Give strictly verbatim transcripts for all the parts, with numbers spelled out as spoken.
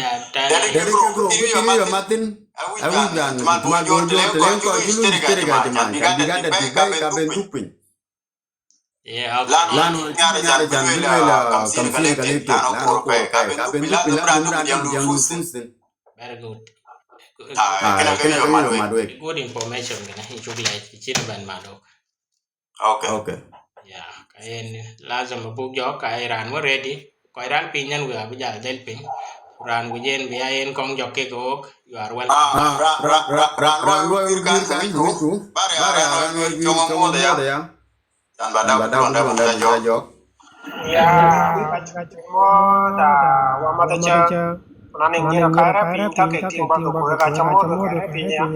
ya, tɛ̈n. Dɛ̈t ke group, bï tïŋ yï Martin. Awïc bän, man duɔ̈n duɔ̈n, të leŋ kɔc cï lui sterek, ya jama, can bïk ade bïk bɛ̈i, ka ben dhuk piny. Yeah, okay. Lan wɔ cï nyar can bï lueel, ah, kamsin ka lek tek, lan wɔ koor ka, ka ben dhuk piny, lazim raan dɛ̈t bï jam lui full thing. Very good. Ah, kënë ke yo mat wek. Good information kënë, yïn cuk lɛc, cïn bɛ̈n mat wek. Okay. Okay. Yeah, ka yen lazim buk jɔk, ka ye raan wën ready. Kɔc raan piny nyan wek abï jal dhël piny. Ku raan ku yen bï ya yen kɔŋ jɔk kek wok, you are welcome. Ah, ra-, ra-, ra-, raan luɔi wïr kan, wïc ku. Bare ya, raan luɔi wïr cɔŋ muɔth ya. Can ba dak ku duɔ̈n dak buk jɔk. Ya, ka cï muɔth, ah, wa math cä. Ku na nɛŋ nyïïr ka rɛ̈ piny, ka ke tïŋ ba ke ku wek acä muɔth wek rɛ̈ piny ya.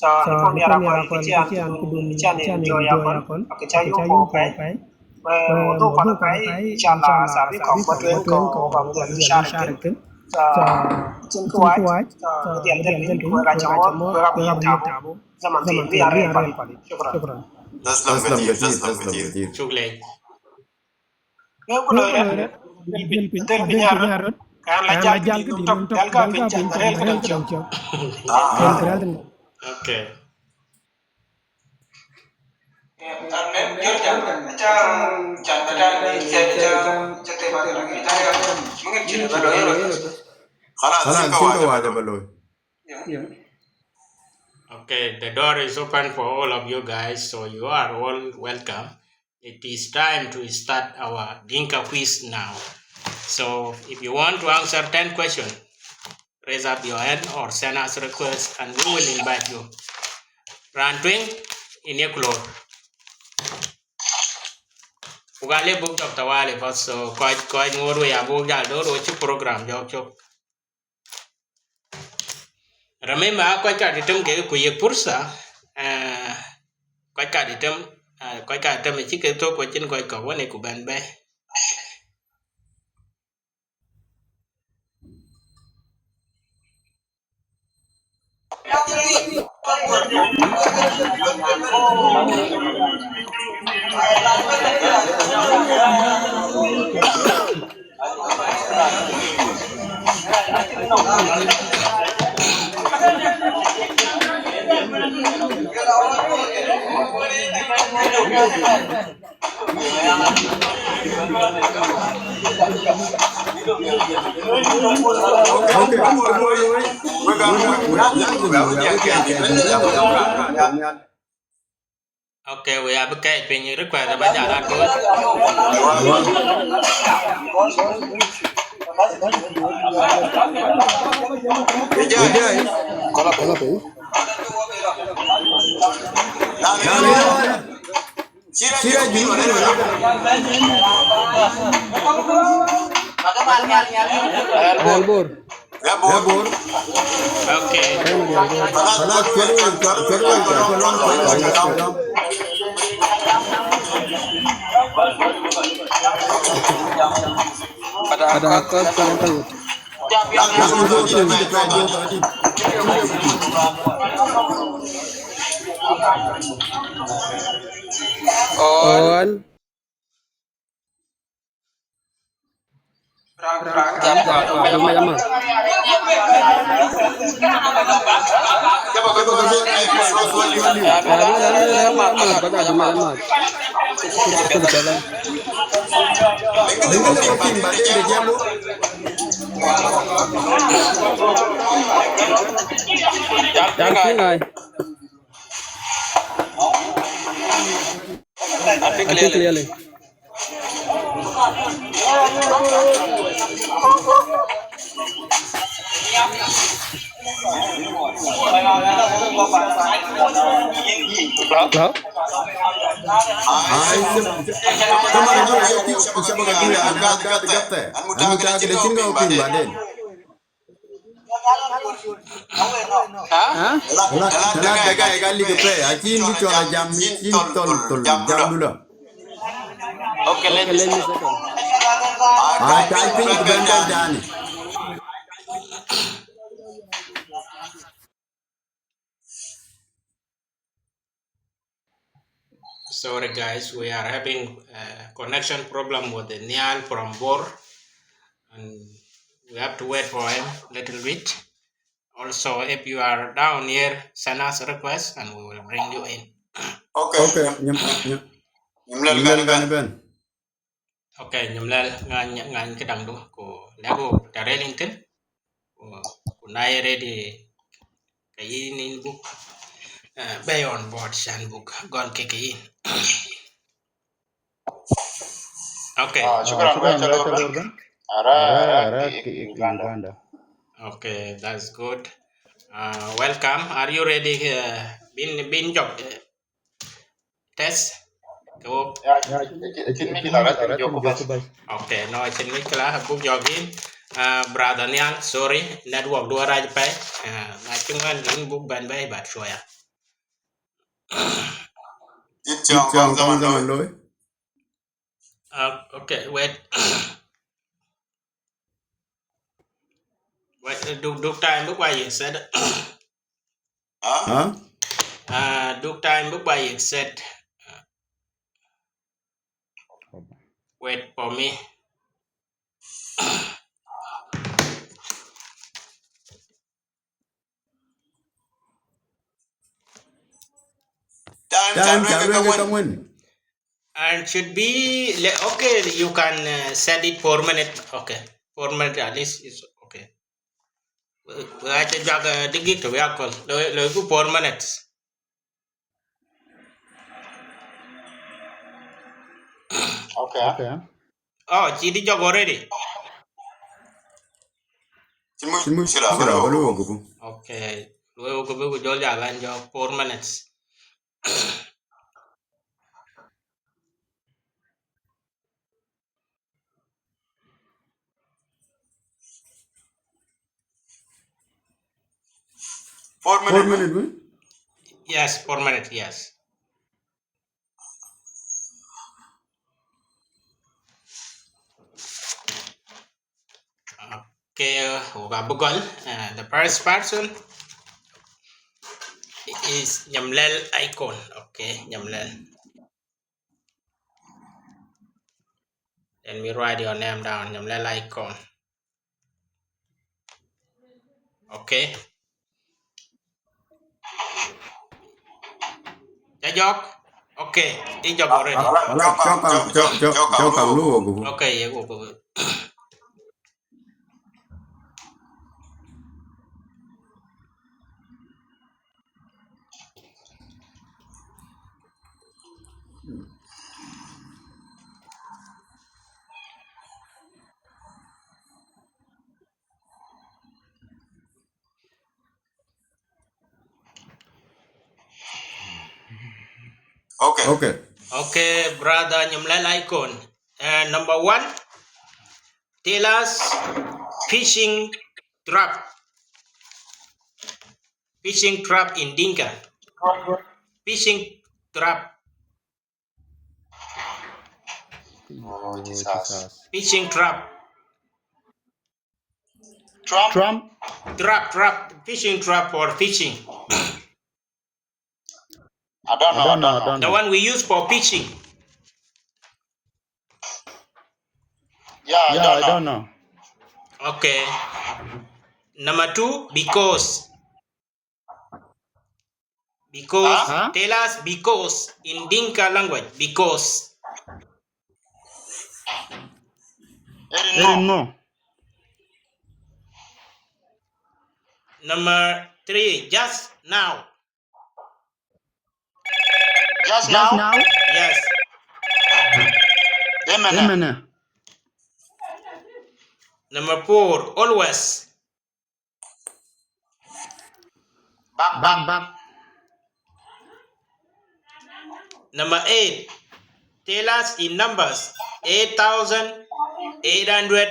So, ni pom ya kɔn, kï cian, kï dun, cian enjoy ya kɔn, akë ca yök kɔn pɛi. Wek wä dhuk kɔn pɛi, inshallah, sa bï kɔn bä tueŋ kɔn, kɔn bä lu sharik thïn. So, cïn kë wac, so, kë dhiɛl dhël piny, wek acä muɔth, wek abï yïn tabu. Zaman thin bï arɛɛc pali. Shukran. Taslam kathir, taslam kathir. Cuk lec. Ke ku loi rɛ̈t, dhël piny, dhël piny aröt. Ka an la jal këdï nɔm tök, dhɛl ka piny cän, dhɛl këdäŋ cök. Ah. Dhɛl këdäŋ. Okay. An, an, jɔl jam, aca, can ba dal ni, can, can, can te ba dal ni, can, can, mungkin cïn ba loi röt. خلاص، خلاص، cïn ke cïn ke wääc wääc aba looi. Yeah. Okay, the door is open for all of you guys, so you are all welcome. It is time to start our Dinka quiz now. So if you want to answer ten questions, raise up your hand or send us request and we will invite you. Raan tueŋ, in ye ku loor. Ku ka le buk jɔk tawali path, so kɔc, kɔc ŋoot wei abuk jal door, wo cï program jɔk cök. Remember, aa kɔc ka dïtem ke ku ye pursa, eh, kɔc ka dïtem, eh, kɔc ka dïtem cï ke thök, ku acïn kɔc kɔ̈k wën ë ku bɛn bɛ̈ɛ̈i. Okay, we have a catch when you request about that. Kɔla piny. Cï rɛc junup wala? Ɣɛl Bor. Ya Bor. Okay. Khalas, cuɛt wei, cuɛt wei, cuɛt wei, cuɛt wei. Ada, ada, ada, ada. On. Jam, jam, jam, jam. Jam, jam, jam. An piŋ clearly. Hello? Ai, shabaka juu, shabaka juu, an gat, gat, gat, an mutaakkid de cin ga piŋ baden. Ha? Talat daqaiq gal lig pe, acin bi cɔl a jam, cin tol, tol, jam dula. Okay, let me second. Ah, tai piny ku ben ben tani. Sorry, guys, we are having a connection problem with the Nial from Bor, and we have to wait for him a little bit. Also, if you are down here, send us a request and we will bring you in. Okay. Okay, nyim, nyim, nyim lɛl, nyim lɛl gani ben. Okay, nyim lɛl, ŋany, ŋany këdaŋdu, ku lɛ̈k wok të rëër yïn thïn, ku, ku na ye ready, ke yïn in buk, eh, bɛ̈ɛ̈i on board, can buk gɔl kek yïn. Okay. Ah, shukran, shukran, wek ca lor ben. Ara, ara, ara, ki, ki, Uganda. Okay, that's good. Uh, welcome. Are you ready? Uh, bin, bin jɔk, uh, test. Ke wok. Ya, ya, cïn, cïn, cïn mushkila, ara, cïn jɔk ku bas. Okay, no, cïn mushkila, buk jɔk yïn. Uh, brother Nial, sorry, network du arac pɛi. Uh, na cïn wan in buk ben bɛ̈ɛ̈i, but sure. Yïn cɔŋ, yïn cɔŋ kɔŋ zaman looi. Ah, okay, wait. Wait, duk, duk time buk ba yek set. Huh? Huh? Ah, duk time buk ba yek set. Wait for me. Time, time, time, time, time, time. And should be, le-, okay, you can, uh, set it four minutes. Okay, four minutes at least is okay. Wek aca juak, eh, dikik tök ya köl. Lo, lo ku four minutes. Okay. Okay. Oh, cï dï jɔk already. Cï mu-, cï mu-, cï la, cï la, balo. Balo wo gupu. Okay. Lo wo gupu ku jɔl ja lan jɔ four minutes. Four minutes, eh? Yes, four minutes, yes. Okay, uh, wek abï gɔl, uh, the first person is Nyamlel Icon. Okay, Nyamlel. Let me write your name down, Nyamlel Icon. Okay. Ca jɔk? Okay, in jɔk already. Ala, ala, cɔk ka, cɔk, cɔk, cɔk ka lu wo gupu. Okay, ye wo gupu. Okay. Okay. Okay, brother Nyamlel Icon. Uh, number one, tell us fishing trap. Fishing trap in Dinka. Fishing trap. Oh, Jesus. Fishing trap. Trump? Trap, trap. Fishing trap or fishing. I don't know, I don't know. The one we use for fishing. Yeah, I don't know. Okay. Number two, because. Because. Huh? Tell us because in Dinka language, because. Eren ŋö? Number three, just now. Just now? Just now? Yes. Ëmënë. Ëmënë. Number four, always. Bak, bak, bak. Number eight, tell us in numbers, eight thousand eight hundred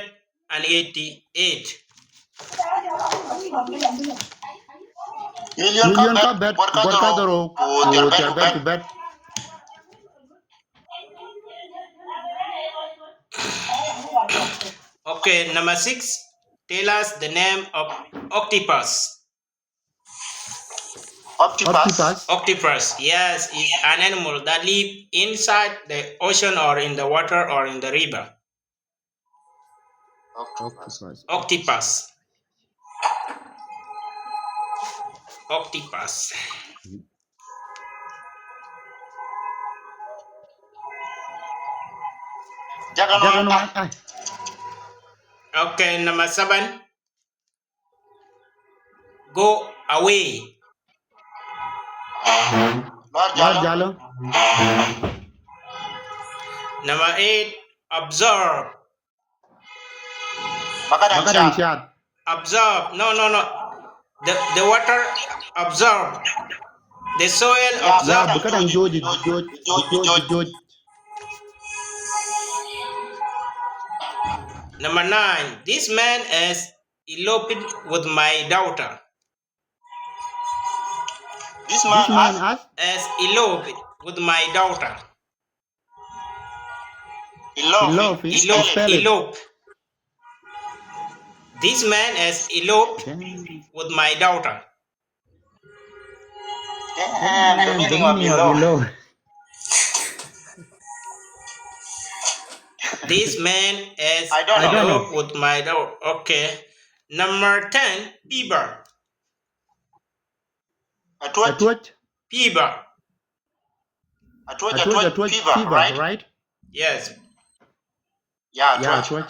and eighty-eight. Million ka bɛ̈t, bɛ̈t, bɛ̈t, bɛ̈t, bɛ̈t. Okay, number six, tell us the name of octopus. Octopus? Octopus. Octopus, yes, is an animal that live inside the ocean or in the water or in the river. Octopus. Octopus. Octopus. Jaga no. Jaga no, ai. Okay, number seven. Go away. Lɔ̈ɔ̈r jäl. Lɔ̈ɔ̈r jäl. Number eight, absorb. Bä kädäŋ cath. Absorb. No, no, no. The, the water absorb. The soil absorb. Bä kädäŋ joc, joc, joc, joc. Number nine, this man is eloped with my daughter. This man has, has eloped with my daughter. Elope. Elope. Elope. This man has eloped with my daughter. Damn, the meaning of elope. This man has eloped with my daughter. Okay. Number ten, fever. Atuɔ̈c. Atuɔ̈c. Fever. Atuɔ̈c, atuɔ̈c, atuɔ̈c, fever, right? Yes. Yeah, atuɔ̈c. Atuɔ̈c.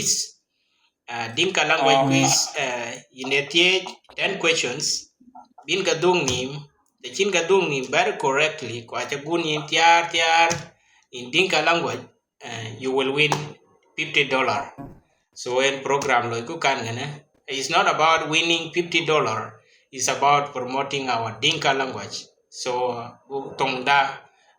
quiz, uh, Dinka language um, quiz, uh, yïn ë thiëëc ten questions, bïn ke dhuk nhïïm, të cïn ke dhuk nhïïm very correctly, ku acï gun yïn thiaar thiaar in Dinka language, uh, you will win fifty dollar. So, en program loiku kan kënë, it's not about winning fifty dollar, it's about promoting our Dinka language. So, buk thoŋda,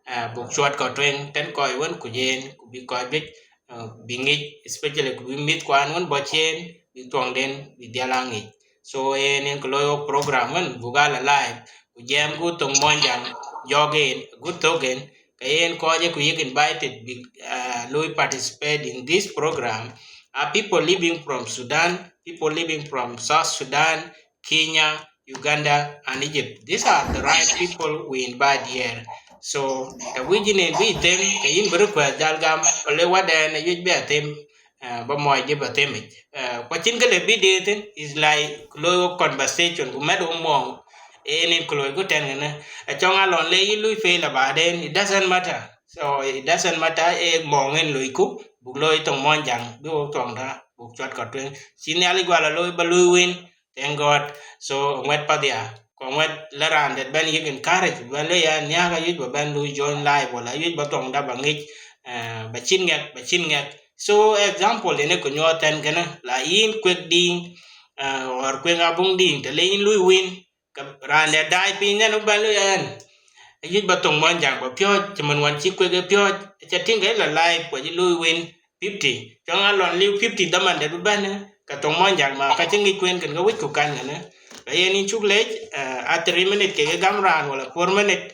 uh, buk cuat kɔc tueŋ, tën kɔc wën ku yen, ku bï kɔc juëc, uh, bï ŋic, especially ku bï mïth kuan wën bɔ̈ ciëën, bï thuɔŋden, bï dhial a ŋic. So, en en kë loi wok program wën, buk a la live, ku jam ku thoŋ Mɔnyjäŋ, jɔk en, gut thok en, ke yen kɔc ë ku yek invited bï, uh, lui participate in this program are people living from Sudan, people living from South Sudan, Kenya, Uganda, and Egypt. These are the right people we invite here. So, të wïc yïn en bï them, ke yïn bï request jal gam, ku le wadɛn ë yuec bï a them, uh, ba mɔc dï ba themic. Uh, ku acïn kë le bï deet thïn, is like looi wok conversation, ku mɛt wok mɔɔŋ, en en ku loiku tɛn kënë. Acɔŋ alɔn le yï lui fail abaden, it doesn't matter. So it doesn't matter, e mɔɔŋ en loiku, buk looi thoŋ Mɔnyjäŋ, bï wok thuɔŋda, buk cuat kɔc tueŋ. Cï Nhialic gual a looi ba lui win, thank God. So ŋuɛt path ya, ku ŋuɛt la raan dɛ̈t bɛ̈n yek encourage, bɛ̈n le ya nhiaak ayuc ba bɛ̈n lui join live, wala ayuc ba thuɔŋda ba ŋic, uh, ba cïn ŋɛk, ba cïn ŋɛk. So example, ënë ku nyuɔɔth tɛn kënë, la yïn kuek diiŋ, uh, or kuek abuŋ diiŋ, të le yïn lui win, ke raan dɛ̈t daai piny nɛn bï bɛ̈n lui ɛn, ayuc ba thoŋ Mɔnyjäŋ ba piɔ̈ɔ̈c, cïmën wan cï kuek ë piɔ̈ɔ̈c, aca tïŋ ke la live, ku acï lui win fifty. Cɔŋ alɔn liu fifty dhaman dɛ̈t bï bɛ̈n, Ka thoŋ Muɔnyjäŋ ma ka cï ŋic kuën kën ke wïc ku kan kënë. Ka yen yïn cuk leec, eh, a three minute kek gam raan wala four minute,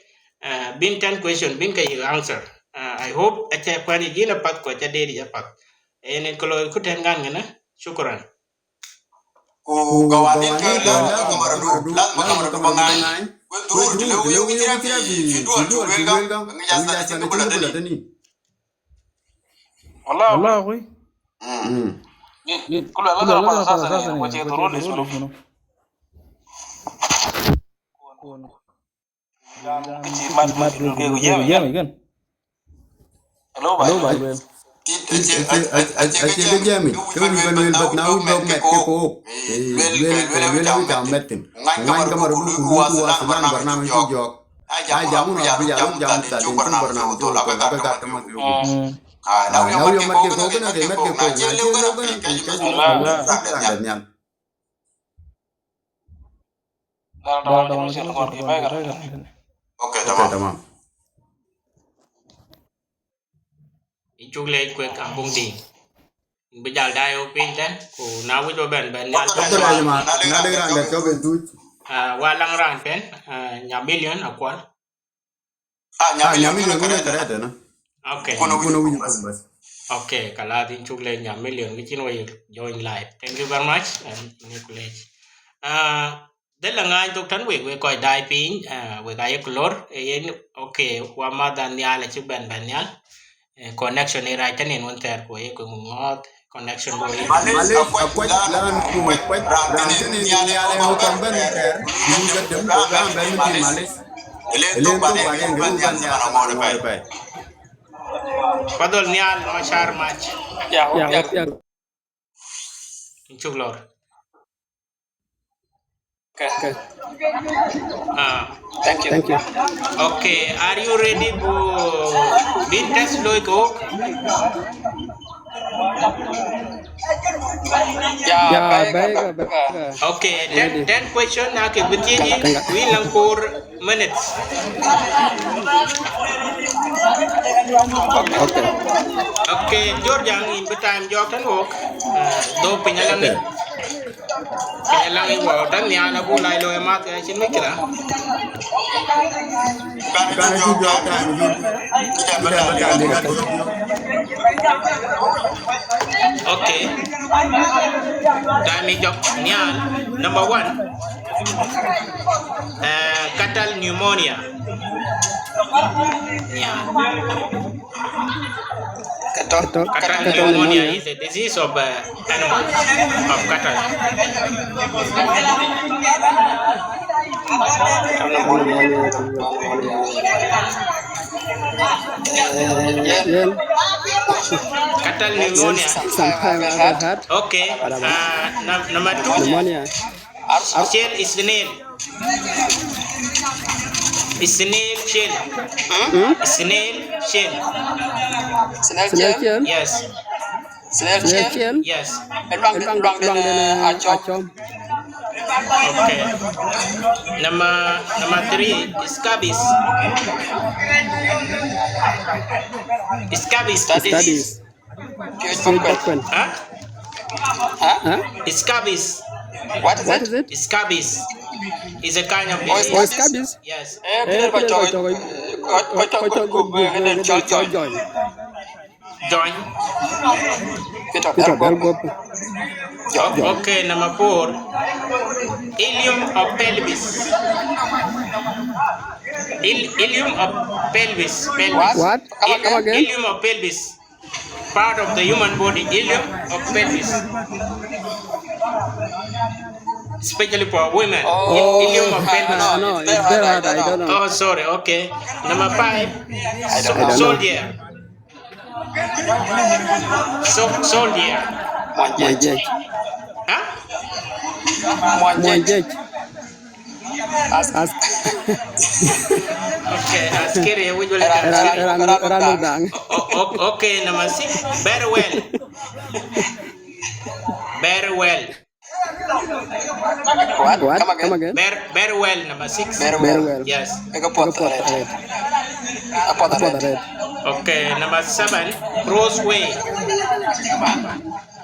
eh, bïn ten question bïn ke yïk answer. Eh, I hope aca kuɛn yic yïn apath ku aca deet yic apath. Yen yen ke looi ku tɛ̈n kan kënë. Shukran. Ku gawanin ke la, la kamaradu, la kamaradu ba ŋany. Ku dhur, dhur, tëlë wek cï rɛ̈p fi, fi duɔl cuk lueel ka, ŋic athar acï kibula tëni. Wallah, wallah, akui. Mm. Ni, ni, kula la, kula la, kula la, kula la, kula la, kula la. Kë cï mat, mat, mat, mat, mat, mat, mat, mat. Hello, ba. Hello, ba, luel. Acie ke jam yic, ke wïc ba luel, but na wïc ba mɛt ke kook. Eh, luel, luel, luel, wïc ba mɛt thïn. Ŋany kamaradu ku luku wa Sudan barnamij cuk jɔɔk. Ai, jamun abï ya ruk jam tadin cuk barnamij cuk dhol, abï gat tamath. Mm. Ah, na wïc ba mɛt ke kook, na ke mɛt ke kook, na cie lëu kënë, ke jam. Wallah. Raan dɛ̈ nhial. Dal, dal, dal, dal, dal, dal, dal, dal. Okay, okay, tamam. Tamam. Yïn cuk leec kuek Abuŋ Diŋ. Yïn bï jal daai wok piny tɛ̈n, ku na wïc ba bɛ̈n, bɛ̈n nhial. Okay, ya jama, na lëk raan dɛ̈t cɔk en tuc. Ah, wa laŋ raan tɛ̈n, ah, Nya Million Akuɔl. Ah, Nya Million, Nya Million, kënë kënë kënë. Okay. Kënë wïc bas. Okay, kalas, yïn cuk leec Nya Million, kë cïn wɔ yï join live. Thank you very much, and yïn cuk leec. Ah, dhël la ŋaany thok tɛ̈n wek, wek kɔc daai piny, ah, wek aye ku lor, eh, yen, okay, wa madhan nhial acï bɛ̈n bɛ̈n nhial. Eh, connection ë rac tɛ̈n yen wën thɛɛr ku ye ku ŋuɔɔth connection looi. Malish, akuac, akuac, raan ku akuac, raan kënë nhial ë ɣöö kɔn bɛ̈n thɛɛr, yïn ke dem ku raan bɛ̈n thïn, malish. Ëlëën thok baden ke wun bɛ̈n nhial ë ɣöö pɛ̈i. Fadhol nhial, Machar Mac. Ya, ya, ya. Yïn cuk lor. Okay. Okay. Ah. Thank you. Thank you. Okay, are you ready for bïn test looi ke wok? Yeah, yeah, baik, baik, baik. Okay, ten, ready. Ten question, okay, bï thiëc yï, thank you. Wïn laŋ four minutes. Okay. Okay, Georgia, yïn bï time jɔɔk tɛ̈n wok. Ah, dhöp piny alaŋ. Okay. Ke laŋ ë wɔ tɛ̈n nhial abuk lac looi ë math, acïn muckila. Kan cuk jɔɔk time yïn. Okay. Time ë jɔk nhial. Number one. Eh, cattle pneumonia. Yeah. Cattle, cattle pneumonia is a disease of, uh, animals, of cattle. Cattle pneumonia. Sometimes I had. Okay. Uh, num-, number two. Pneumonia. Shell snail. Snail shell. Hmm? Snail shell. Snail shell? Yes. Snail shell? Yes. Ë luaŋ, ë luaŋ, ë luaŋ den, eh, acɔm. Okay. Number, number three, scabies. Scabies. Scabies. Huh? Huh? Scabies. What is it? Scabies is a kind of disease. Oh, scabies? Yes. Eh, kë den kɔc tɔ̈, kɔc tɔ̈ gup, eh, kë den cɔl joint. Joint. Peter, Peter, bɛ̈l guɔ̈p. Joint. Okay, number four. Ileum of pelvis. Il-, ileum of pelvis. Pelvis. What? Come again? Ileum of pelvis. Part of the human body, ileum of pelvis. Especially for women. Oh, ileum of pelvis. No, no, it's very hard, I don't know. Oh, sorry, okay. Number five, so-, I don't know. Soldier. So-, soldier. Mwanjek. Huh? Mwanjek. Mwanjek. As-, as-, okay, askari, wïc wala ran, ran, ran, ran daŋ. O-, o-, okay, number six. Very well. Very well. What? What? Come again? Come again? Very, very well, number six. Very well. Very well. Yes. Ë ka puɔth arëët. Ë ka puɔth arëët. Okay, number seven. Crossway.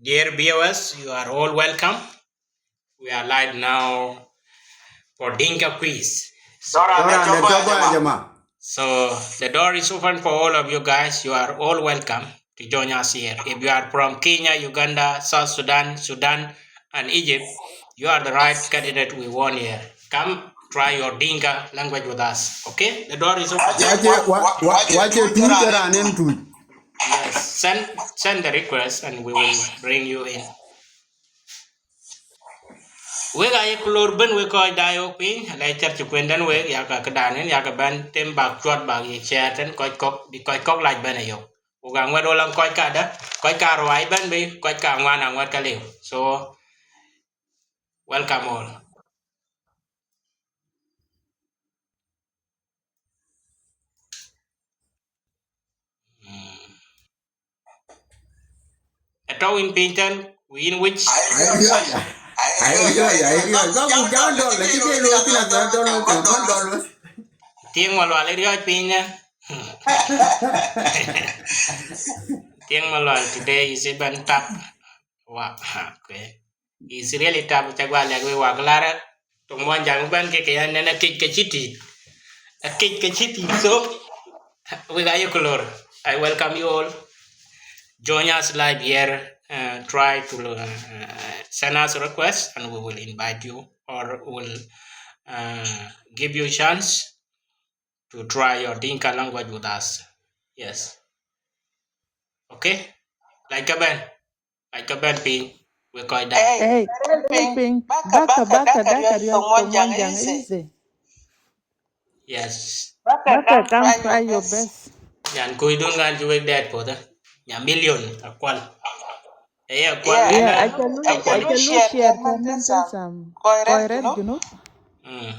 Dear viewers, you are all welcome. We are live now for Dinka quiz. So the door is open for all of you guys. You are all welcome to join us here. If you are from Kenya, Uganda, South Sudan, Sudan, and Egypt, you are the right candidate we want here. Come try your Dinka language with us. Okay? The door is open. Wace, wace tuuc ke raan en tuuc. Yes. Send, send the request and we will bring you in. Wek aye ku lor bën wek kɔc daai wok piny, alɛc cär cï kuënden wek, yakë këdan en, yakë bɛ̈n tem bäk cuɔt bäk ye share tën kɔc kɔ̈k, bï kɔc kɔ̈k lac bɛ̈n ayök. Wok aŋuɛt wok laŋ kɔc kadä, kɔc karuac bɛ̈n bei, kɔc kaŋuan aŋuɛt ka liu. So, welcome all. Mm. Atɔ̈ yïn piny tɛ̈n, ku yïn wïc. Ai riɔ̈c, ai riɔ̈c, ai riɔ̈c. Ba ku jam dɔl, la cï ke looi thïn, athɛɛr dɔl, athɛɛr dɔl. Tiëŋ Malual ë riɔ̈c piny ë. Tiëŋ Malual today is even tough. Wa, okay. Is really tough, ca guɔ lɛ̈k wek wak lar. Thoŋ Muɔnyjäŋ bɛ̈n ke ke yɛn nɛn akëc ke cï tït. Akëc ke cï tït. So, we got you, Color. I welcome you all. Join us live here. Uh, try to, uh, send us a request and we will invite you or will, uh, give you a chance to try your Dinka language with us. Yes. Okay? Like a band. Like a band ping. We call that. Hey, ping. Baka, baka, baka, daka riɔ̈c Thoŋ Muɔnyjäŋ easy. Yes. Baka, come try your best. Nyan kuc dun ŋan cï wek dɛɛt puɔth. Nya million akual. Eh, akual. Yeah, I can lose, I can lose share ten and some. Kɔc rɛ̈ɛ̈r, you know? Mm.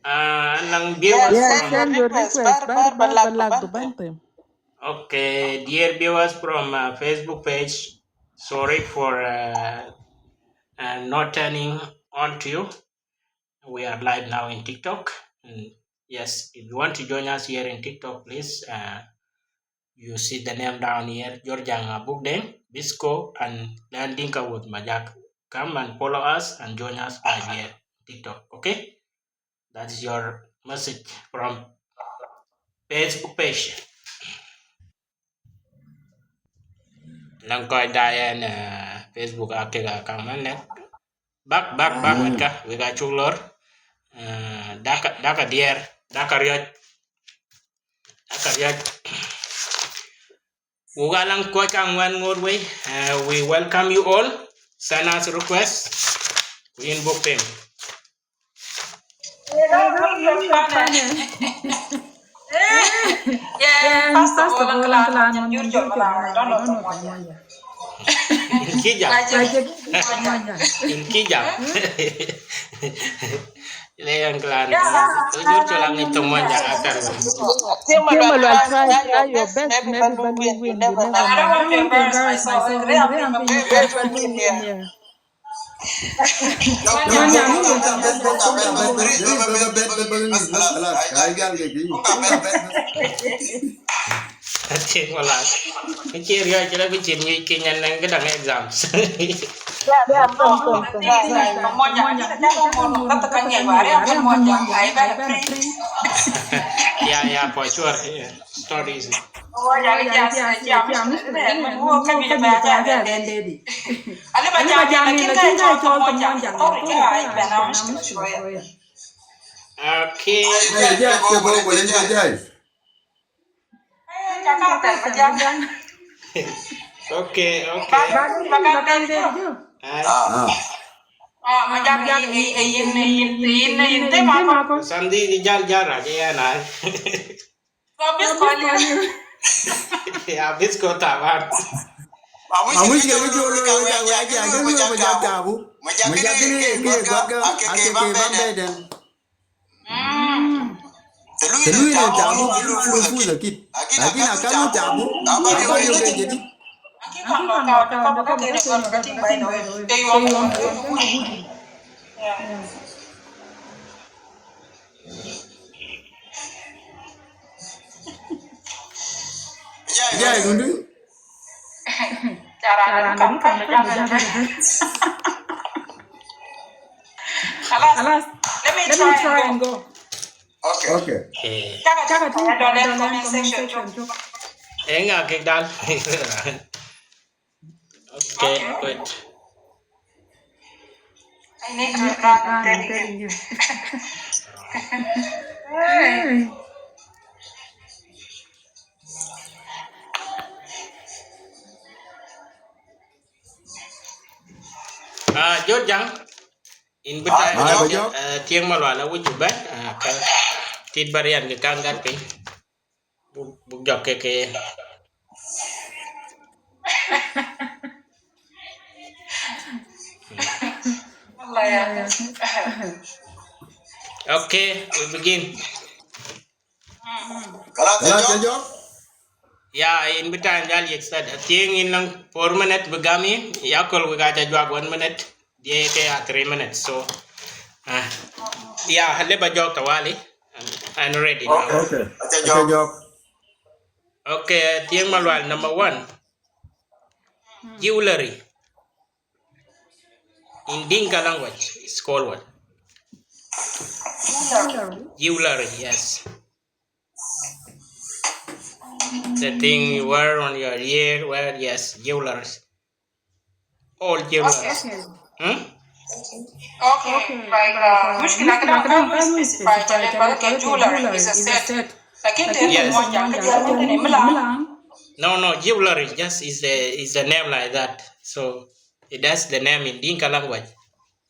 Uh, anang viewers from, send your request, bar, bar, bar, bar, bar, bar. Okay, dear viewers from, uh, Facebook page, sorry for, uh, uh, not turning on to you. We are live now in TikTok. And yes, if you want to join us here in TikTok, please, uh, you see the name down here, George Abuk Deng, Bisco, and Learn Dinka with Majak. Come and follow us and join us live here, TikTok, okay? That is your message from Facebook page. Lang kɔc da yɛn, uh, Facebook akek a kaŋ man lɛ̈k. Bak, bak, bak, wek ka, wek a cuk lor. Uh, daka, daka diɛɛr, daka riɔ̈c. Daka riɔ̈c. Wok alaŋ kɔc kaŋuan ŋoot wei. Uh, we welcome you all. Send us request. Ku yïn buk piny. Yeah, first of all, I'm glad. Yïn cï jam. Yïn cï jam. Le yan clan. Jur col aŋic Thoŋ Muɔnyjäŋ akar. Tiëŋ Malual, try, try your best. Maybe when we win, you never know. I don't want to embarrass myself. I'm being very open here. Acie wala. Kecil ya, cila kecil ni kinya nang kedang exams. Yeah, yeah, for sure. Yeah. Stories. Okay. Okay, okay. Ai. Sandi di jal jal raja ya na. Ya, Bisco taban. Amuc ke wëc wël wëc wëc aja gël wëc aja tabu. Maja gël ke gɔt ke ake ke ban beden. Te lui ne tabu, lui fuza kit. Lakin akan tabu, aba yo ke jadi. Jai gundu. Cara ni kam kam jam. Khalas. Let me try and go. Okay. Okay. Caka, caka, caka, caka, comment section. Enga kek dal. Okay, good. I need to run, I'm telling you. Hey. Ah, Jor Jang, in bï time, ah, Bajok. Ah, Tiëŋ Malual awïc bï bɛ̈n, ah, ka tit bä riɛn kï kaŋ gät piny. Buk, buk jɔk ke ke. Okay, we begin. Kalas, kalas, ya jɔk. Ya, in bï time jal yek start. I think in lang four minute bï gam in. Ya kol we ga ja juak one minute. Dia ke ya three minutes. So, uh, ya, le ba jɔk tawali. I'm, I'm ready now. Okay. Okay. Aca jɔk. Okay, Tieng Malual, number one. Jewelry. In Dinka language, it's called what? Jewelry. Jewelry, yes. The thing you wear on your ear, wear, yes, jewelry. All jewelry. Okay. Hmm? Okay. Okay. Like, uh, مشكلة كده ما كان specify جلد بقى jewelry is a set. لكن تقدر yes. No, no, jewelry just is a, is a name like that. So it has the name in Dinka language.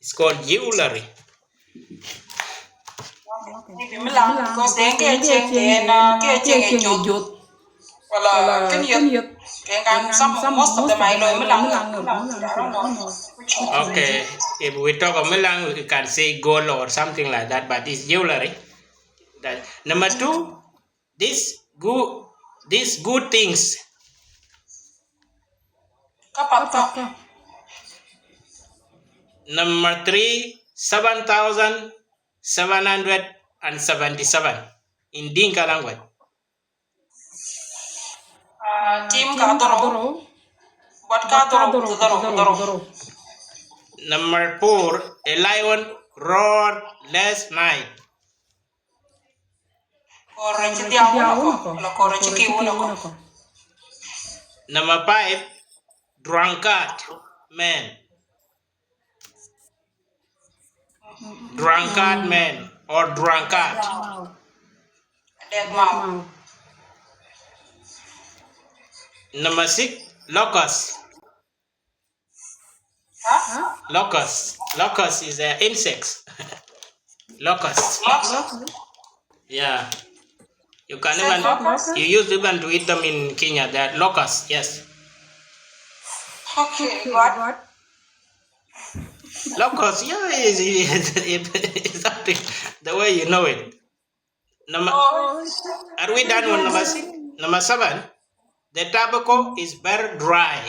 It's called jewelry. Maybe milang, because they ke cieŋ, they na ke cieŋ e jot. Wala kën yet. Ke kan some, most of them I know milang, milang, I don't know. Okay, if we talk of milang, we can say gold or something like that, but it's jewelry. That number two, this good, these good things. Kapatka. Number three, seven thousand seven hundred and seventy-seven in Dinka language. Ah, tim ka dhorou. Buɔt ka dhorou, dhorou, dhorou. Number four, a lion roared last night. Kɔɔr cï dhiau wun akɔ, la kɔɔr cï kï wun akɔ. Number five, drunkard man. Drunkard man or drunkard. Dek mau. Number six, locust. Huh? Locust. Locust is an insect. Locust. Locust? Yeah. You can even, locust? You use even to eat them in Kenya. They are locusts, yes. Okay, what? Locust, yeah, is, is, is something the way you know it. Number, oh, are we done with number six? Number seven, the tobacco is very dry.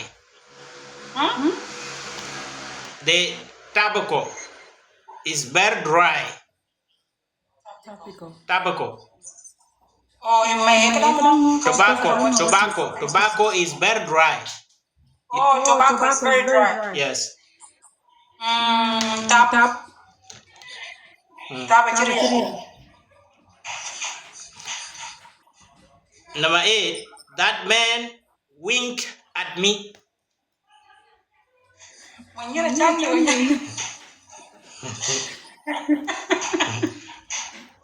Huh? The tobacco is very dry. Tobacco. Tobacco. Oh, in my tobacco, tobacco, tobacco is very dry. Oh, tobacco is very dry. Yes. Mm, tap. Tap. Mm. Tap, actually. Number eight, that man winked at me.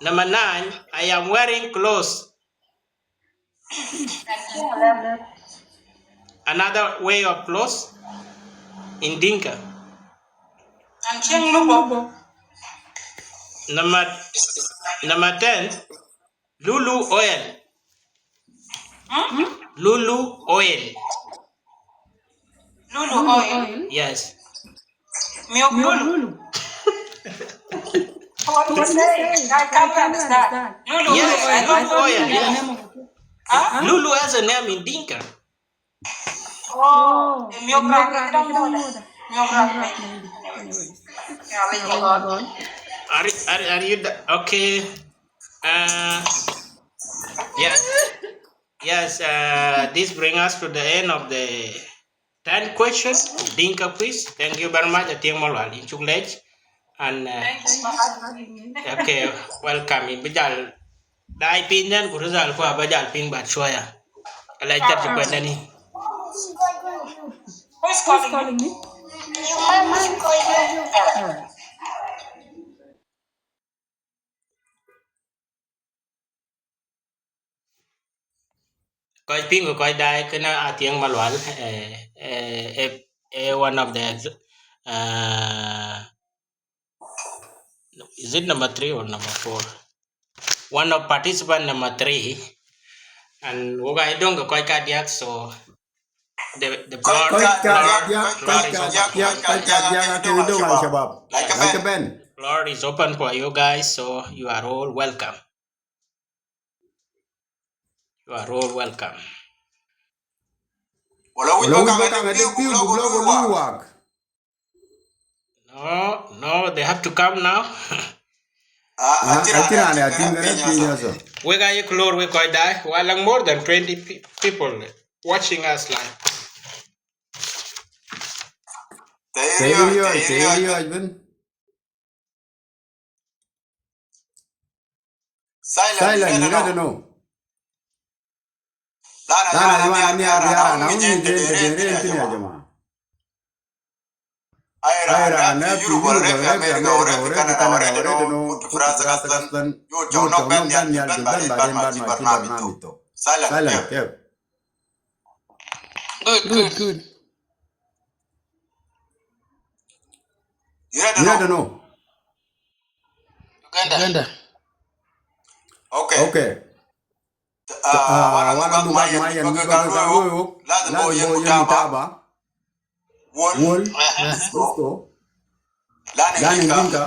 Number nine, I am wearing clothes. Another way of clothes in Dinka. Number, number ten, Lulu oil. Huh? Lulu oil. Lulu oil? Yes. Miok Lulu. What do you say? I can't understand. Lulu oil. Yes, Lulu oil, yes. Huh? Lulu has a name in Dinka. Oh, miok rak, miok rak. Anyways. Yeah, let me go on. Are, are, are you okay? Uh, yeah. Yes, uh, this brings us to the end of the ten questions of Dinka quiz. Thank you very much, Atieng Malual. Yïn cuk lec. And, uh, thank you for having me. Okay, welcome. Yïn bï jal dai piny then, ku result ku aba jal piny bad shuaya. Ala tet ci kuɛn dani. Who's calling me? Your mom is calling you. All right. Kɔc piŋ ku kɔc daai, kënë Atieng Malual, eh, eh, eh, eh, one of the ex-, uh, is it number three or number four? One of participant number three. And wok aa döŋ ke kɔc kadiäk, so the, the floor, kɔc kadiäk, kɔc kadiäk, kɔc kadiäk, kɔc kadiäk ake döŋ, al shabab. Like a band. Floor is open for you guys, so you are all welcome. You are all welcome. Wala wïc ba kaŋ adek piu, ku block ku lui wak. No, no, they have to come now. Ah, acï raan ya tïŋ kërɛɛc piny asa. Wek aa yek lor wek kɔc daai, wa laŋ more than twenty pe-, people watching us live. Tɛ̈ ye riɔ̈ɔ̈c, tɛ̈ ye riɔ̈ɔ̈c bën. Silent, you don't know. Lana, lana, you are near the ara, na uni den, den, den, den, ya jama. Ai raan na fi Europe, wala fi America, wala fi Canada, wala fi no, kutu fi rasak aslan, yo, jɔŋ nok ben yal, ben ba den, ben ma ci barnamij to. Silent, kef? Good, good, good. You don't know? Uganda. Uganda. Okay. Okay. Ah, wana nugat mayen, nugat mayen, nugat mayen, lazim bo yen mutaba. Wol. Wol. Aha. Cisco. Lani Dinka.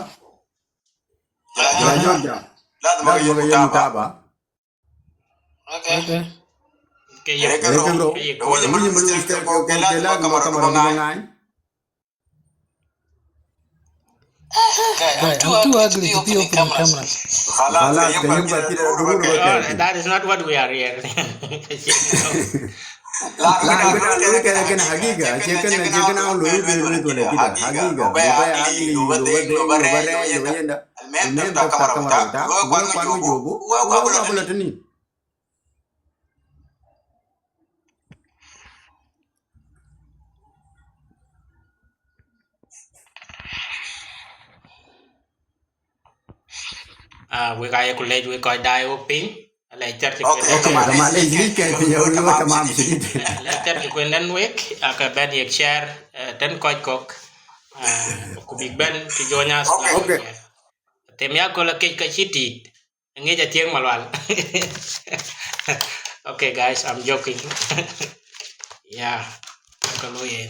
Jala Georgia. Lazim bo yen mutaba. Okay. Okay. Ke yek. Ke yek. Ke yek. Ke yek. Ke yek. Guys, I'm too ugly to be opening cameras. Khalas, khalas, ke yibga kida, ruru ba. No, that is not what we are here. La, la, kida, kida, kida, kida, hagiga, ace kan, ace kan awal lo yube, yube, yube, kida, hagiga, lo ba ugly, lo ba deng, lo ba rɛɛc, lo ba yenda. Almuhim, tafta kamera bita, lo kwan jobu, lo kwan jobu. Ah, wek aa yeku lec wek kɔc daai wok piny. Alɛc cär cï kuen. Okay, tamam, lec, lec kɛn piny, yo, yo, tamam, shidid. Alɛc cär cï kuen nɛn wek, aka bɛn yek share, eh, tën kɔc kɔ̈k. Ah, ku bïk bɛn to join us. Okay. Them ya köl akec ka cï tiit. Ŋic athiëŋ Malual. Okay, guys, I'm joking. Yeah, ka lo yen.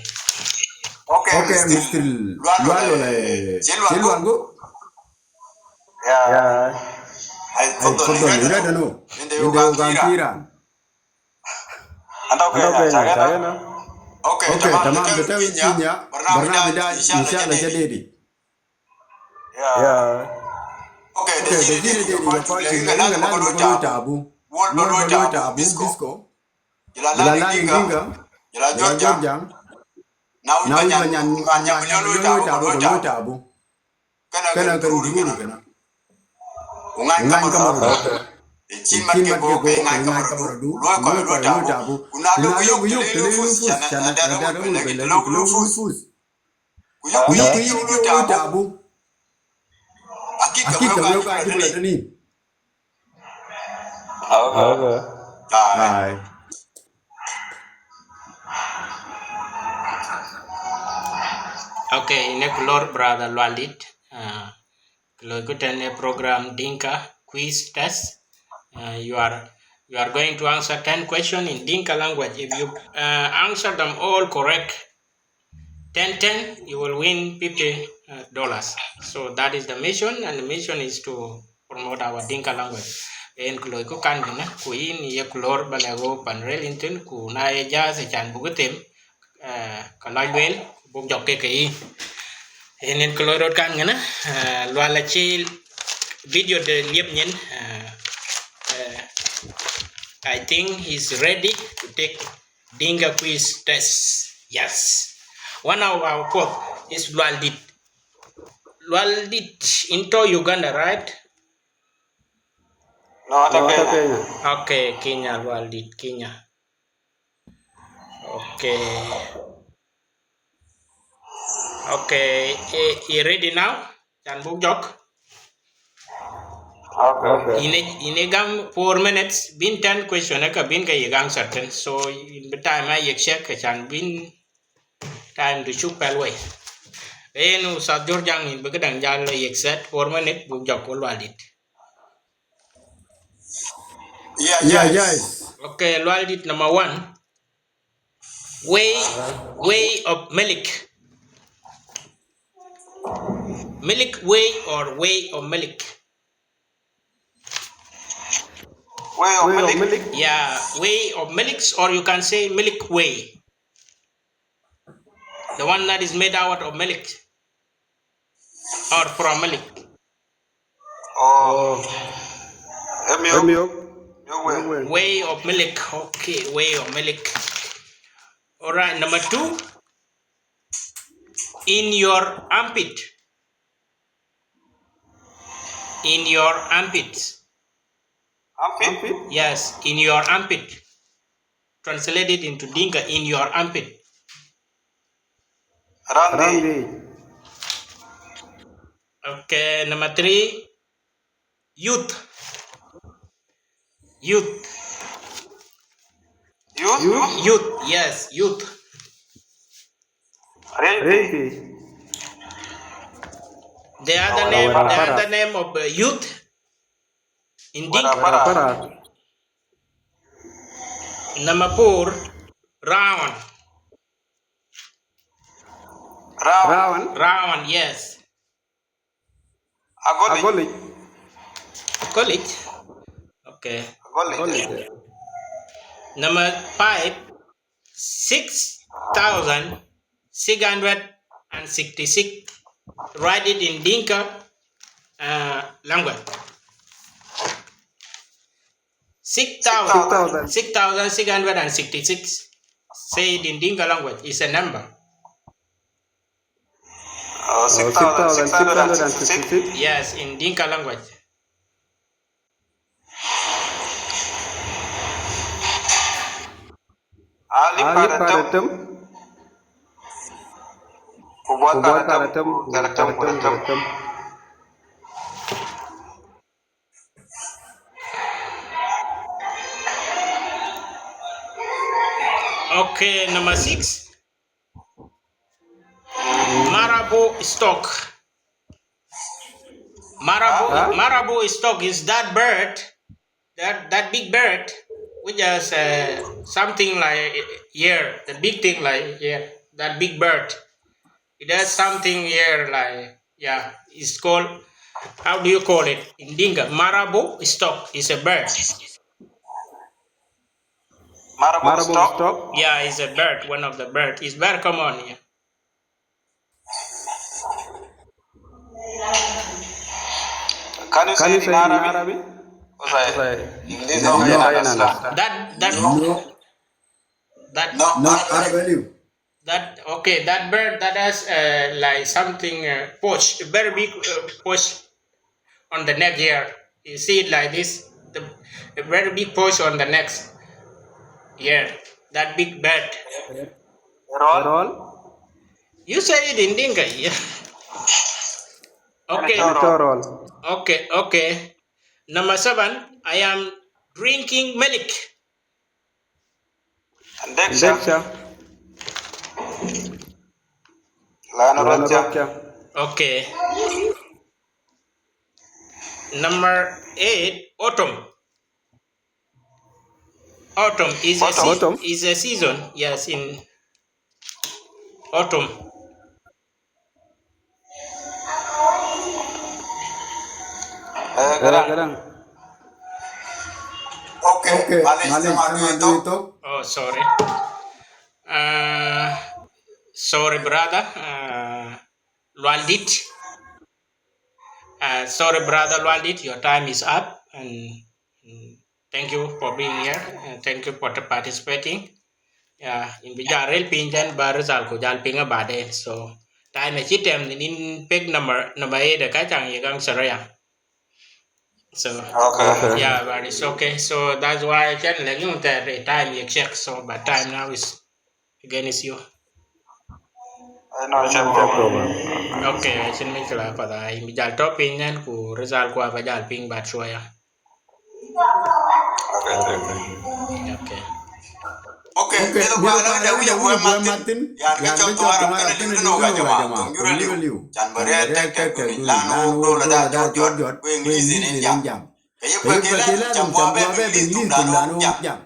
Okay, Mister Lual, wala, eh, Lual go? Yeah. Ai, tafadhal, ina da no. Inde yo gan kiran. Anta okay, anta okay, na, na. Okay, tamam, bitawi Kenya, barnamij da, inshallah, jadidi. Yeah. Okay, the thing is, you are going to learn a lot about tabu. World about tabu, disco. Jala Dinka. Jala Georgia. Now we can, can, can, tabu, tabu. Kana kan duru kana. Ngan kamar du. Chin mat ke go, ngan kamar du. Lo ko lo tabu. Kuna lo yo, yo, lo fus, sana da da lo fus. Ku yök, ku yök, ku yök, ku yök tabu. Akik ka wek ka jibla tani. Okay. Ai. Okay, ine ku lor brother Lualdit. Ah, ku lor ku tɛ̈n program Dinka quiz test. Uh, you are, you are going to answer ten questions in Dinka language. If you, uh, answer them all correct, ten ten, you will win fifty, uh, dollars. So that is the mission, and the mission is to promote our Dinka language. En ku loi ku kan kënë, ku yïn ye ku lor ba lɛ̈k ɣo pan rëër yïn thïn, ku na ye jahaz acän buk them, eh, ka lɔc lueel, buk jɔk ke ke yïn. En en ku loi rot kan kënë, eh, Lual acï video de liep nyin, eh, eh, I think he's ready to take Dinka quiz test. Yes. One of our quote is Lualdit. Lualdit into Uganda, right? No, ata Kenya. Okay, Kenya, Lualdit, Kenya. Okay. Okay, eh, you ready now? Can book joke? Okay. Ine, ine gam four minutes, bin ten question ka bin ka yek answer ten. So in the time I yek check, ka can bin time du cuk pɛl wei. En Ustadh George Jang in bï këdäŋ jal yek set four minutes, buk jɔk ku Lualdit. Yeah, yeah, yes. Okay, Lual did number one. Way, way of milk. Milk way or way of milk. Way of milk. Yeah, way of milks, or you can say milk way. The one that is made out of milk or from milk. Oh. Emiok. Emiok. Emiok way. Way of milk. Okay, way of milk. All right, number two. In your armpit. In your armpit. Armpit? Yes, in your armpit. Translated into Dinka, in your armpit. Randi. Randi. Okay, number three. Youth. Youth. Youth? Youth? Youth, yes, youth. Renti. Renti. The other name, the other name of uh, youth in Dinka. Wala para. Number four, round. Round. Round. Round, yes. Agolic. Agolic. Agolic? Okay. Agolic. Agolic. Number five, six thousand six hundred and sixty-six. Write it in Dinka uh, language. Six thousand, six thousand six hundred and sixty-six. Say it in Dinka language. It's a number. Uh, six thousand six hundred and sixty-six. Yes, in Dinka language. Alip, alip, para tem. Para tem. Ku buat, para tem, para tem, para tem. Okay, number six. Marabou stork. Marabou, huh? Marabou stork is that bird, that, that big bird, which is uh, something like here, the big thing like here, that big bird. It has something here like, yeah, it's called, how do you call it in Dinka? Marabou stork is a bird. Marabou stork? Yeah, it's a bird, one of the birds. It's very common here. Can you say it in Arabic? Because I, English, no, I don't understand. That, that, no. That, no, Arabic. That, okay, that bird that has uh, like something uh, pouch, a very big uh, pouch on the neck here. You see it like this, the, a very big pouch on the neck. Yeah, that big bird. Erol? Erol? You say it in Dinka. Yeah. Okay. Erol. Okay, okay. Number seven, I am drinking milk. Dek ca. Dek ca. Lana rot ca. Okay. Number eight, autumn. Autumn is a, autumn, se- is a season. Yes, in autumn. Eh, Garang. Garang. Okay, okay, malish, malish, tama tama dui dui tok. Oh, sorry. Uh, sorry, brother. Uh, Lualdit. Uh, sorry, brother Lualdit, your time is up, and mm, thank you for being here, and thank you for participating. Yeah, in bi jal rel piny then ba result ku jal piny baden. So time e ci tem nin pek number number eight ka chang ye gang saria. So okay, okay, yeah, but it's okay. So that's why I can let you that time you check. So but time now is against you. No problem. Okay, I think mi kala pada in bi jal top in then ku result ku ba jal piny bat shwaya. Okay. Okay. Okay, okay, kilo kwa na da wuya wuya matin. Ya ke chok to ara kana dino ga jama. Yura liu. Chan bare tek tek duni lanu do la da jot jot. Ku English ne jam. Ke ye kwa ke la jam wa be English dum lanu jam.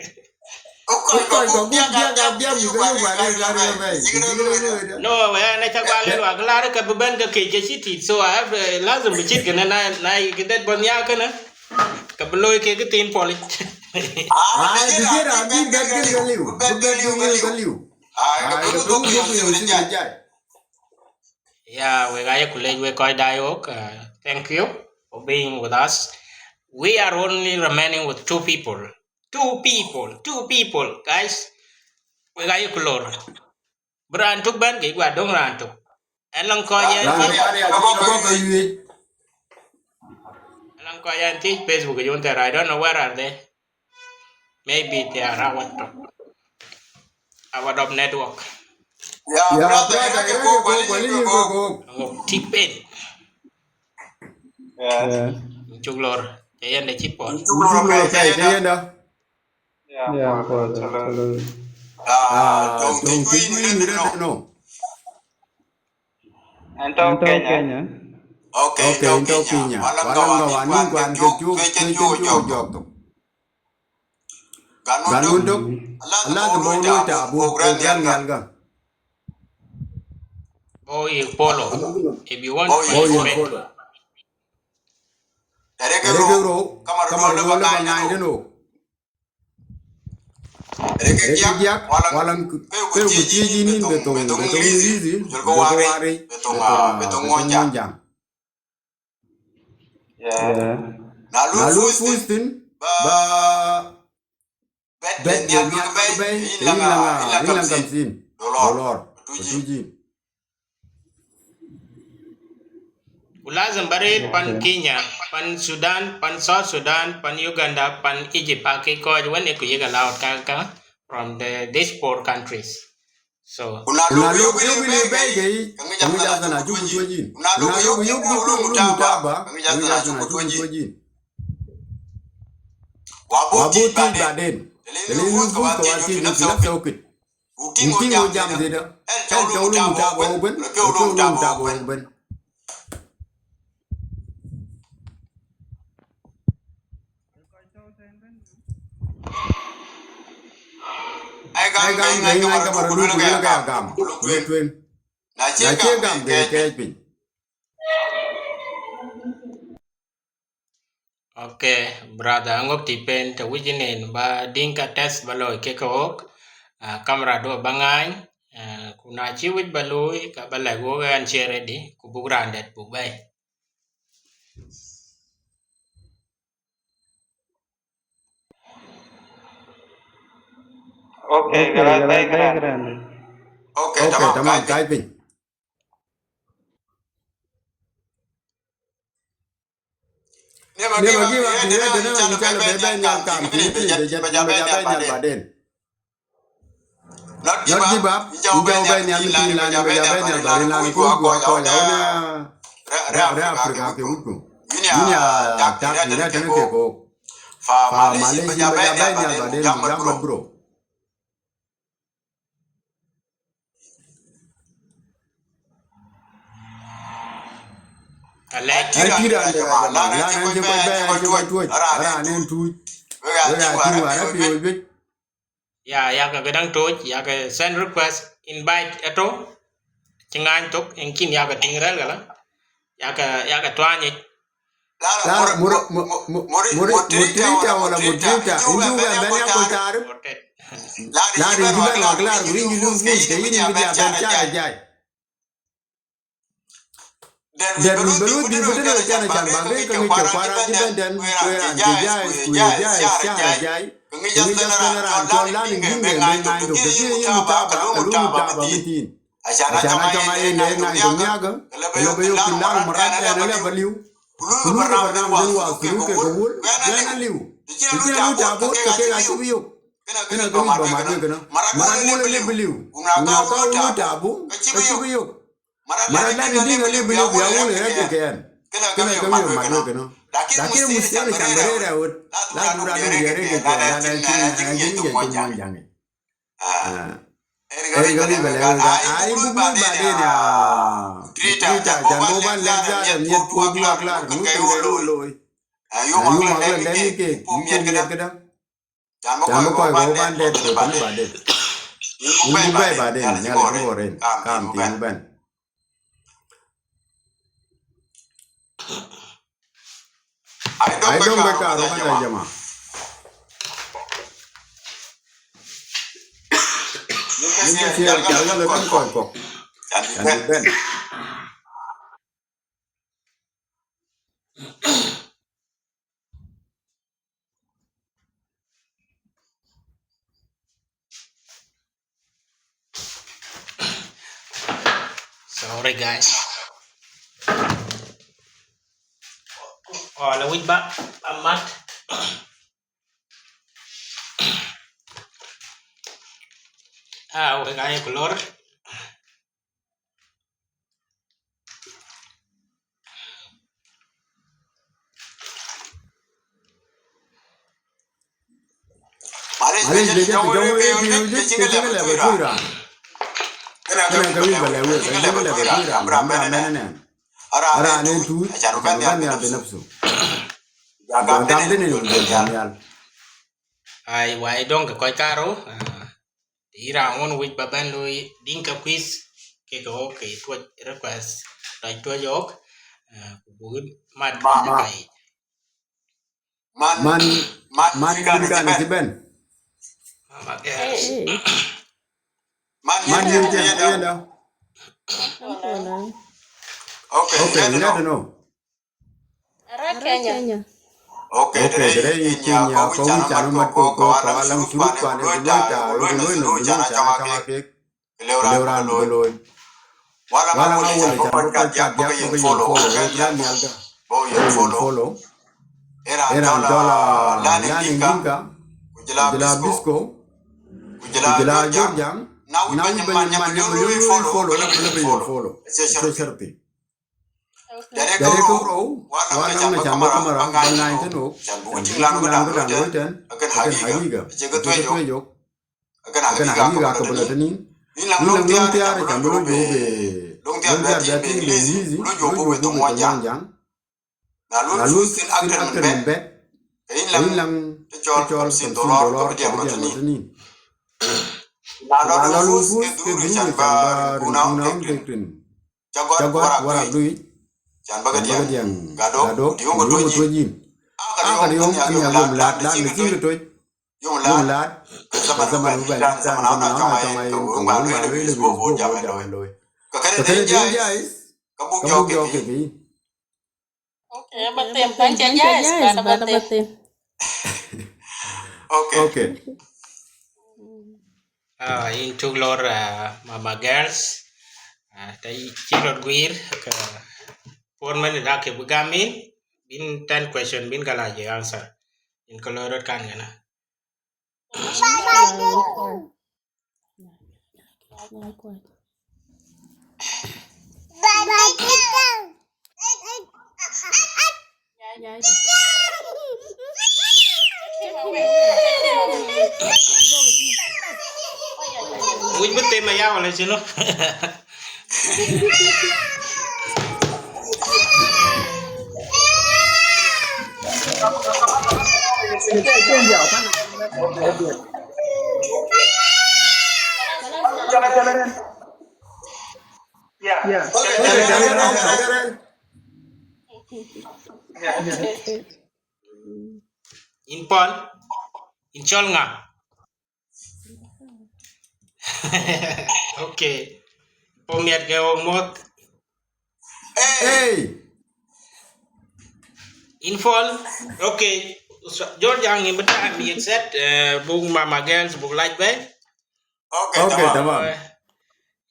Kɔc kɔ̈k buk diäk, ka diäk bï ke yök baden, ka rëër bɛ̈ɛ̈i. No, ɣɛn acä guɔ lɛ̈k wak, lar ke bï bɛ̈n ke kec ke cï tit, so I have, uh, lazim bï cït kënë, na, na yï kë dɛ̈t bɔ̈ nhial kënë, ke bï looi kek kë thiin puɔl yic. Ai, bï cït raan bï bɛ̈t kën ke liu, bï bɛ̈t kën ke liu. Ai, ke bï dhuk yök cï jai. Yeah, wek aye ku lec wek kɔc daai wok. Uh, thank you for being with us. We are only remaining with two people. Two people, two people, guys. Wek aye ku lor. Bï raan tök bɛ̈n ke guɔ döŋ raan tök. Ëlɔŋ kɔc yen, ëlɔŋ kɔc yen thiëc Facebook, you know, I don't know where are they. Maybe they are out of, out of network. Yeah, yeah, brother, brother, ira ke kok, wala ira ke kok. Tik pen. Yeah. Cuk lor, ke yɛn de cï puɔl. Cuk lor, ke yɛn de. Yeah, yeah, puɔl, puɔl, puɔl. Ah, tong tong tïŋ wïn rëët no. Ɛn tɔ̈ Kenya. Okay, ɛn tɔ̈ Kenya. Wala ŋa wani kuan ke cuk, ke cuk jɔk thok. Ganun dök, lazim bä wun ta buk rɛ̈n nhial kä. Bä yïk follow, if you want to participate. Bä yïk follow. Tëde kek rou, kaman rou lë bä ŋaany tënë wok. Tëde kek diäk, wala ke ku thiëc yïn yïn bë thoŋ, bë thoŋ English, bë thoŋ Warëc, bë thoŋ Muɔnyjäŋ. Yeah. Na luth futh thïn, ba bɛ̈t de nhial bï bɛ̈i, ke yïn la ŋa, yïn la kamsin dollar bï tuc yïn. Ku lazim ba rëër pan Kenya, pan Sudan, pan South Sudan, pan Uganda, pan Egypt, ake kɔc wën ë ku yek allowed ka, ka from the, these four countries. So, ku na lok yök yïn ë bɛ̈ɛ̈i ke yic, ke ŋic Athana cuk ku tuɔ̈c yïn. Ku na lok yök yïn ë luk mutaba, ke ŋic Athana cuk ku tuɔ̈c yïn. Wa buk thiëc baden. Të le yïn futh ke wa thiëc yïn fi nafsa wokit. Buk tïŋ wo jam dhëëdë. Ɛn cä wo luk mutaba wok ëbën, ke wo luk mutaba wok ëbën. Ai gam, ai gam, ke ŋac kamar luk, ku luk aya gam, ku luk tueŋ. Na cie gam, ke kɛɛc piny. Okay, brother, aŋok tï pen të wïc yïn en ba Dinka test ba looi kek ke wok. Ah, kamera duɔ ba ŋaany. Ah, ku na cï wïc ba looi, ka ba lɛ̈k wok ɛn cie ready, ku buk raan dɛ̈t buk bɛ̈ɛ̈i. Okay, okay, kalas, kalas, bɛ̈ɛ̈i, bɛ̈ɛ̈i kërɛn. Kërɛn. Okay, okay, tamam, tamam, kac piny. Never give up, never give up, yɛn tënë yïn cä lɔ bɛ bɛ̈ɛ̈i nhial kam, kï bï bɛ bɛ bɛ̈ɛ̈i nhial baden. Not give up, yïn cä bɛ bɛ̈ɛ̈i nhial mïthiin, lan bɛ bɛ bɛ̈ɛ̈i nhial baden, lan kuc guɔ kɔc awën rɛ̈ Africa ke wutku. Yïn ya tak yïn rɛ̈ tënë kek kok. Fa malec, yïn bɛ bɛ bɛ̈ɛ̈i nhial baden, jam mat bro. Alɛc. Ë tït raan de, raan de, raan de, raan de kɔc bɛ̈ɛ̈i, raan de kɔc tuɔ̈c, raan en tuuc. Wek aa tïŋ wäär ë piööc juëc. Ya, yakë këdäŋ tooc, yakë send request, invite ëtö, cï ŋaany thok, en kïn yakë tïŋ rɛ̈l këlä, yakë, yakë tuany yic. La, la, mur-, mu-, mu-, mu-, mu-, muri-, moderator wala moderator, indu ben bɛ̈n ya kul taarif. La, indu ben wa klar, muri indu full, ke yïn indu ya ben cara jai. Dɛ̈t wïc bä luui bï tënë can, can bä ke ke ŋic ke kuar raan cï bɛ̈n tɛ̈n, ku raan cï jai, ku ye jai, cara jai. Ke ŋic ë tënë raan cɔl lan in gïŋ ben ŋaany thok, ke cï yïn mutaba, ke luui mutaba mïthiin. Acan acɔŋ aye nɛɛc nany tök miäk, ke lɔ bï yök thïn, laŋ marat ɛn alë ba liu. Ku luui barnamij dhël wa thuruk kek ke wul, ku ɛn aliu. Të cïn luui tabu, ke kek acï bï yök. Kënë ke wïc ba mat wek kënë. Marat wul alë bï liu. Ku na ka wul tabu, ke cï bï yök. Marat Latin Dïŋ alë bï liu, bï a wul ë rɛ̈c kek ɛn. Kënë ke wïc ba mat wek kënë. Lakin mustahil can bï rëër ë ɣöt. Lazim raan dun bï rëër kek ɛn, raan acïn, acïn yec piny Muɔnyjäŋ yic. Aa, ë ke wïc ba lɛ̈k wek, aa, ë buk luui baden ya. Twitter, can buk ban lɛ̈k zaat, miɛt puɔ̈u bï wak laar, ŋö ke ke looi. Aa, yom akë lɛ̈k kek, yï cïn miɛt këdäŋ. Can bï kɔc kɔ̈k ban dɛɛt, ku tënë baden. Yïn buk bɛ̈ɛ̈i baden, Nhialic bï ɣɔr en, kaam thiin bï bɛ̈n. Ai dɔm ke kaar wä ya jama. Yïn ke thiëër, cal ke lɔ tënë kɔc kɔ̈k. Can bï bɛ̈n. Sorry, guys. Oh, la wïc ba amat. Ah, wek aye ku lor. Malec, lec, të jɔŋ wek piööc, të cïn kë lɛ̈k bï tuc raan. Kënë ke wïc ba lɛ̈k wek, të cïn kë lɛ̈k bï tuc raan, bï raan bɛ̈n ënɛn. Raan en tuuc, acan bï bɛ̈n nhial bï nafsu. Jɔ gam tënë, ku jɔ jam nhial. Ai, wai dɔŋ ke kɔc karou, ah, të yï raan wën wïc ba bɛ̈n looi Dinka quiz, kek ɣok ke tuɔc request, dɔc tuɔc ɣok, ah, ku buk mat ma, ma. Man, man, man, man kan cï bɛ̈n. Mama Girls. Hey. Man, man, yïn cï yïn yïn yïn dä. Okay, okay, yïn dä no. Arëk Kenya. Okay, okay, tëde yï Kenya, ko wïc can mat ko, ko, ko, ko alaŋ thuruk kuan ë ku luɔi ta, ku luɔi nɔm, ku luɔi can acɔŋ akek. Lëu raan bï looi. Wala ŋa wël can bï kɔc kat diäk bï ke yen follow, wek la nhial dä. Bï yen follow. Ë raan cɔl a Lanin Dinka, ku jɔl a Bisco, ku jɔl a Jor Jaŋ. Na wïc bɛ̈ny man, man, man, man, man, follow, follow, follow. Acie sharti. Jade ke rou, wala ŋa can bï kamera ba ŋany tënë ɣok, can buk tïŋ lan këdan looi tɛ̈n, akën hagiga, acie ke tuec ɣok. Akën hagiga ke bï lɔ tënë yïn. Yïn laŋ löŋ thiaar can bï lɔ juɔ̈k bï, löŋ thiaar bï tïŋ bï English, bï lɔ juɔ̈k bï thoŋ Muɔnyjäŋ. Na luɔi thïn actor min bɛ̈t, ke yïn laŋ të cɔl khamsin dollar ke bï diɛm lɔ tënë yïn. Na lɔ luɔi ke dhuk can ba rin kun aun kek rin. Ca gɔ̈t warak dui, can bä ke diɛŋ gadok, diöŋ ke tuɔc yïn. Akër yöŋ an ya yöm laat, laat në cïn ke tuɔc. Yöm laat, ke zaman bï bɛ̈n, zaman na cɔŋ aye, ke wëŋ ba lueel, lueel, lueel, bo, bo, jam looi. Ke kënë den jais, ke buk jɔɔk ke yïn. Okay, ba them, ban ca jais, ban ba them. Okay. Okay. Ah, yïn cuk lor, ah, Mama Girls. Ah, të cï rot guiir, ka puɔ̈n mɛn dak ke bï gam yïn, bïn ten question, bïn ka la je answer. Yïn ka lor rot kan gana. Wïc bï them aya wala cïno? Yeah. Yeah. Okay, okay, okay, okay. Yïn Paul, yïn cɔl ŋa? Okay. Po miɛt ke wok moth. Hey. Yïn Paul. Okay. Jor Jaŋ, yïn bï time yek set, eh, buk Mama Girls, buk lac bɛ̈i. Okay, okay, tamam. Tamam. Eh,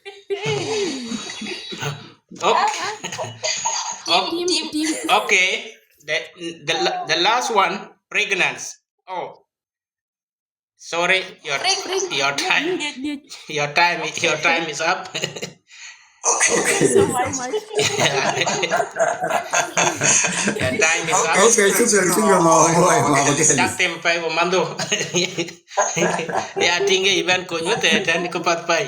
Okay. Okay. The, the, the last one, pregnancy. Oh, sorry, your, your time, your time, your time is up. Okay. Thank you so much. Your time is up. Okay, shukran, shukran, ma, ma, ma, ma. Dak tem pai wo mando. Ya tinge iban ko nyote tan ko pat pai.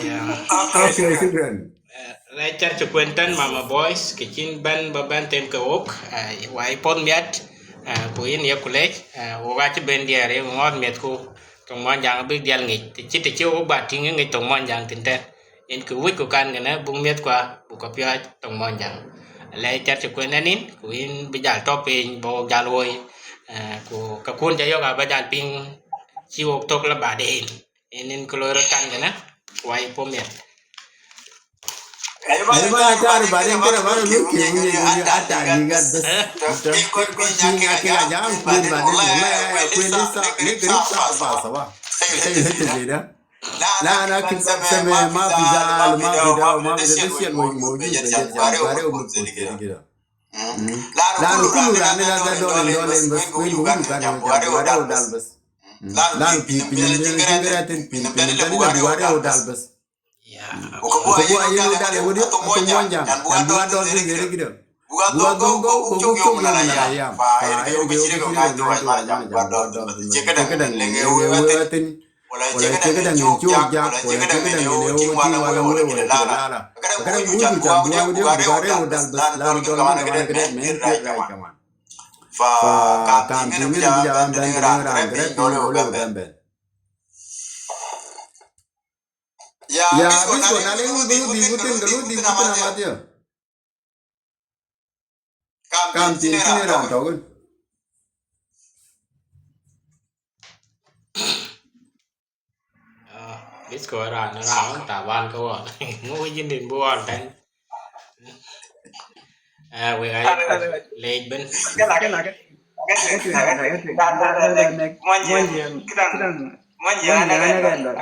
Yeah. Okay, shukran. Eh, rɛc cär cï kuën tɛ̈n Mama Boys, kë cïn bɛ̈n ba bɛ̈n tem ke wok, eh, wai puɔ̈th miɛt, eh, ku yïn ye ku lec, eh, wok acï ben diɛɛr ye ŋɔ̈ɔ̈th miɛthku, thoŋ Muɔnyjäŋ abïk dhiɛl ŋic, të cï, të cï wok ba tïŋ ŋic thoŋ Muɔnyjäŋ thïn tɛ̈n. Yen kë wïcku kan kënë buk miɛthkua, buk ke piɔ̈ɔ̈c thoŋ Muɔnyjäŋ. Alɛc cär cï kuën ënïn, ku yïn bï jal tɔ̈ piny, ba wok jal woi, eh, ku käkkun ca yök aba jal piŋ, cï wok thök la baden. Ënïn kë loi rot kan kënë, wai puɔ̈th miɛt. Ai ba na tar ba den kira ba lu ke ni ni ata ni ga bas. Ke ko ni nya ke ga jam ku ba den wallahi ya ku ni sa ni gari sa ba sa ba. Sai ne te da. La na kin sa me ma fi da ma fi da ma fi da shi mo mo ji da ya bare o mo ko ni gida. Lanu kulu rani la da dole dole bas ku ni ku kan jam bare o dal bas. Lanu pi pi ni ni gari tin pi pi ni ni gari o dal bas. Ko bua yen dal e wodi to monjang, an bua dol din gere gido. Bua don go ko ku chok na ya. Fa e ko ci de ko ngai to ma jang bua dol. Che ke dang le nge we tin. Wala che ke dang ni chok ja, wala che ke dang ni wo ti wala we wo la la. Ka dang bu ju ta bua wodi bua re wo dal bas la dol ma ka ke men ke rai kaman. Fa kam tin ni ja ban ran gere dol wo ben ben. Ya, bisko na le ngu dhi ngu dhi ngu tin ka lu dhi ngu tin ama dia. Kam tin tin ran to gun. Ah, bisko ran ran taban ka wa. Ngu jin din bu wa tan. Ah, we ga lej ben. Kena kena kena. Monjang, kidang, monjang ana ganda.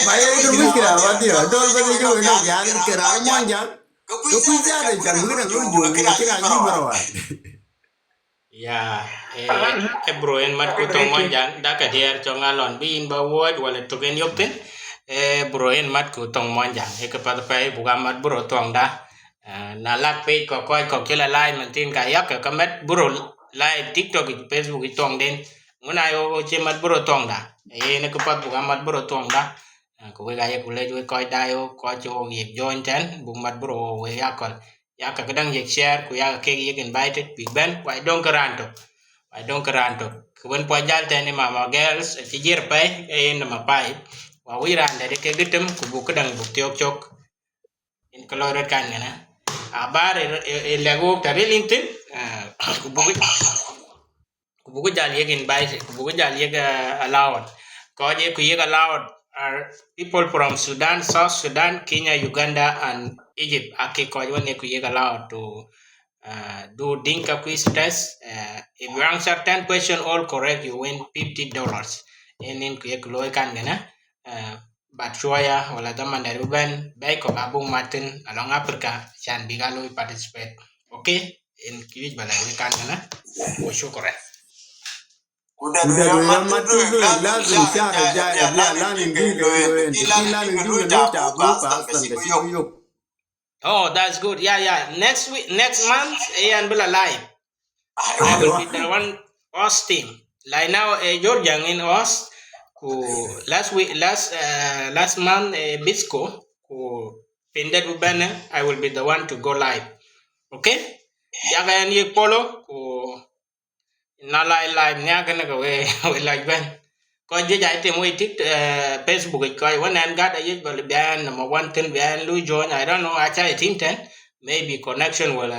Ma ye ke mushkila wa dia dol ba de jo no ya ke ra monjang. Ko ku ja de jan ngira lu jo ke ra ni bro wa. Ya, eh, e bro en mat ku tong monjang da ka dier chong alon bi in ba woj wala to gen yopten. E bro en mat ku tong monjang e ke pat pa e buga mat bro tong da. Ah, na lak page kɔ̈k kɔc kɔ̈k cï la live man thïn ka yak ka mat buro live TikTok yic, Facebook yic tɔŋden. Ŋun ayo cï mat buro tɔŋda. Yen kë path buk amat buro tɔŋda. Ah, ku wek aye ku lec wek kɔc dayo kɔc cï wok yek join tɛn buk mat buro wo wek yakɔl. Yak ka këdäŋ yek share ku yak kek yek invited bïk bɛ̈n wai döŋ kë raan tök. Wai döŋ kë raan tök. Kë wën puɔc jal tɛn ë mama girls acï jiër pɛi ë yen nama pai. Wa wïc raan dɛ̈t ë kek dï tem ku buk këdäŋ buk thiɔ̈k cök. Yen kë loi rot kan kënë. Abar ë lɛ̈k wok tɛ̈ ril yïn thïn, ah, ku buk, ku buk jal yek invite, ku buk jal yek, ah, allowed. Kɔc ye ku yek allowed are people from Sudan, South Sudan, Kenya, Uganda, and Egypt. Ake kɔc wën ye ku yek allowed to, ah, do Dinka quiz test. Ah, if you answer ten question all correct, you win fifty dollars. Yen yen ku yek loi kan kënë. Ah, but shuaya wala dhaman dɛ̈t bï bɛ̈n bɛ̈i kɔ̈k abuk mat thïn alɔŋ Africa, can bïk aa looi participate. Okay, yen kë wïc ba lɛ̈k wek kan kënë. Wa shukran. Ku dɛ̈t wek mat thïn, lazim shahar jai abï alan in Dinka looi, in alan in Dinka looi ta abuk pa aslan ka cï yök. Oh, that's good. Yeah, yeah. Next week, next month, eh, and be alive. I will be the one hosting. Like now, eh, Georgia in host. Ku last week, last, uh, last month, eh, Bisco. Ku Pindet Ubene, I will be the one to go live. Okay? Yaga and you follow. Ku na live live niya kënë ke we, we lac bɛ̈n. Kɔc juëc aa tim wei tik, eh, Facebook yic kɔc wën ɛn gat ayic bä biɛn number one thïn biɛn lui join, I don't know aca ye tim tɛn. Maybe connection wala,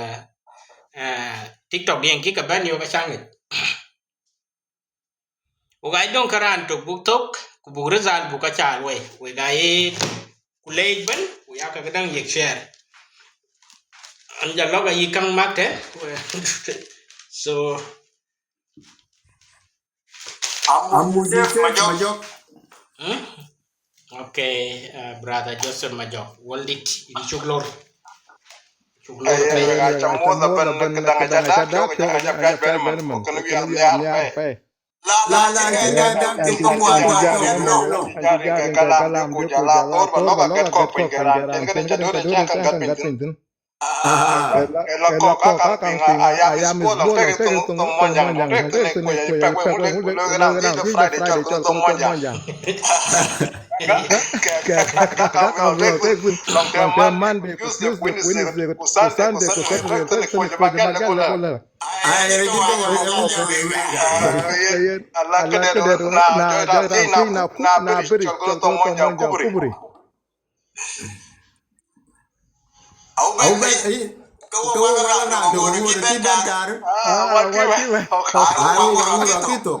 eh, TikTok yen kï ke bɛ̈n yök acaŋ yic. Wok aa döŋ ke raan tök buk thök ku buk result buk acaal wei. Wek aa ye ku leec bɛ̈n ku yak ke këdäŋ yek share. An jɔ lɔk ayï käŋ mak tɛ̈n. So, I'm Joseph Majok. Hmm? Okay, uh, brother Joseph Majok. Well did in cuk lor. Cuk lor. Ayen, pay. Wek aa cam muɔ̈th abɛ̈n, këdäŋ aca dak thiɔ̈k, aca piac bɛ̈n man. Ku kënë wiɛth nhiaar pɛ̈i. La, la, la, cï ŋɛk däŋ thïn, kɔc kuan kuan, no. Jari ke kalam, ku jɔl a thor ba lɔk aket kɔ̈k piny ke raan. Yen kënë ca döt, ca gat piny thïn. Ë la kɔ̈k ka kaŋ piŋ, a, a ya mïth puɔl, lɔŋ tek thoŋ, thoŋ Muɔnyjäŋ, lɔŋ tek thïn, kuec, pɛk wek, wek, wek, lɔŋ tek Friday cɔl thoŋ Muɔnyjäŋ. Ka, ka, ka, ka, ka, lɔŋ tek thïn, lɔŋ tek Monday, ku Tuesday, ku Wednesday, ku Sunday, ku Saturday, lɔŋ tek thïn, kuec, ba gat lek ku lɛ̈k. Ai, ai, ai, yen, ala këdɛ̈t, na jɔt raan thiëëc, na kup, na beri, cɔl thoŋ Muɔnyjäŋ, kubri. Au bɛ̈ny, ai, ke wo wala raan tök ŋuɔt ë cï bɛ̈n taar. Ah, wa kï bɛ̈n. Ai, wo wa ŋuɔt akï thok.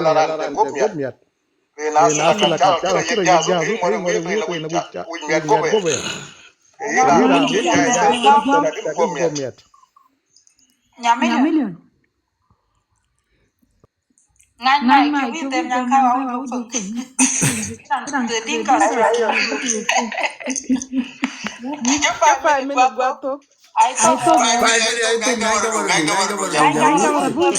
la raan de guɔ̈p miɛt. Rin asila kat cak cï rɔ yïk jazz, rin ŋɔ̈t ë wiëk, rin awïc ca, wïc miɛt guɔ̈p ë. Yï raan wïc jazz, rin guɔ̈p miɛt. Nya Million. Ŋany mai, cuk them nyan ka wa wïc buk thöŋ. Këdäŋ, the Dinka. Jɔ five minute guɔ thök. Ai thök. Five minute, ai thök, ŋany ka wa röt, ŋany ka wa röt.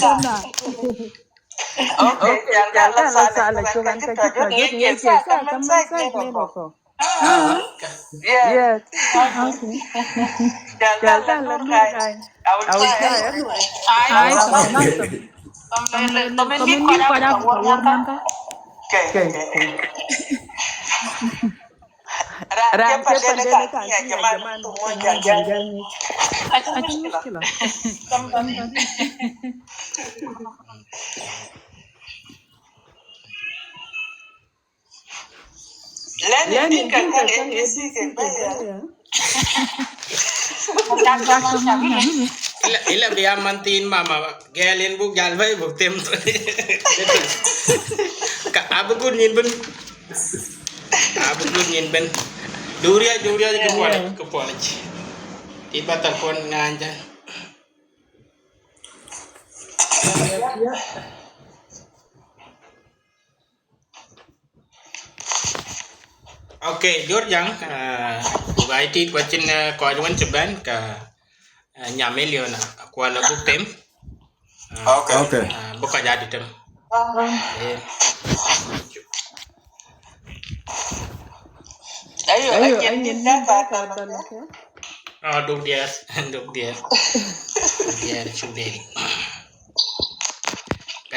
Okay, jal ka la sala cuk an ka cï tɔ̈ jɔ ŋiɛc ke sa ka man sa nen wako. Yes. Okay. Jal ka la nur ŋany. I will try anyway. Ai, tamam, tamam. Tamam, tamam, kɔc a wor nyan ka. Okay, okay. Raan ke panden ka ŋiɛc, jaman, tu mo jal jal. Acï mushkila. Tamam. Learning Dinka kan A B C ke bɛ̈ɛ̈i ya. Ila, ila bï ya man thiin mama gɛl yen buk jal bɛ̈ɛ̈i buk them. Ka abï gut nyin bën. Abï gut nyin bën. Duria, duria ke puɔl, ke puɔl. Ti batal puɔl ŋany jal. Okay, George Young, uh, ku ba tit ku acïn, uh, kɔc wën cï bɛ̈n ka, uh, Nya Million, uh, akuɔl abuk them. Uh, okay. Okay. Uh, buk kɔc adï them. Eh. Ayo, ayo, ayo, nyin nyin nyin data data data, okay. Oh, duk diɛɛr, duk diɛɛr. Duk diɛɛr, cuk diɛɛr. Ka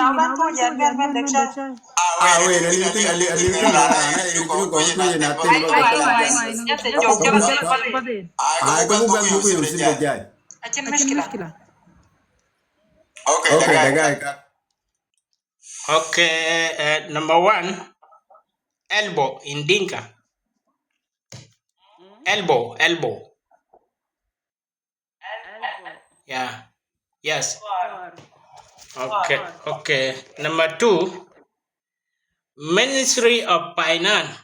na ban tuɔ̈c, yɛn bɛ̈n bɛ̈n dek cäi. Ah, wait, a little thing, a little, a little thing, ah, ah, a little thing, go to the nothing, go to the, just a joke, just a joke. Ai, ka buk bɛ̈n buk yök sida jai. Acïn mushkila. Okay, okay, dagai ka. Okay, uh, number one, elbow in Dinka. Elbow, elbow. Yeah. Yes. Okay, okay. Number two, Ministry of Finance.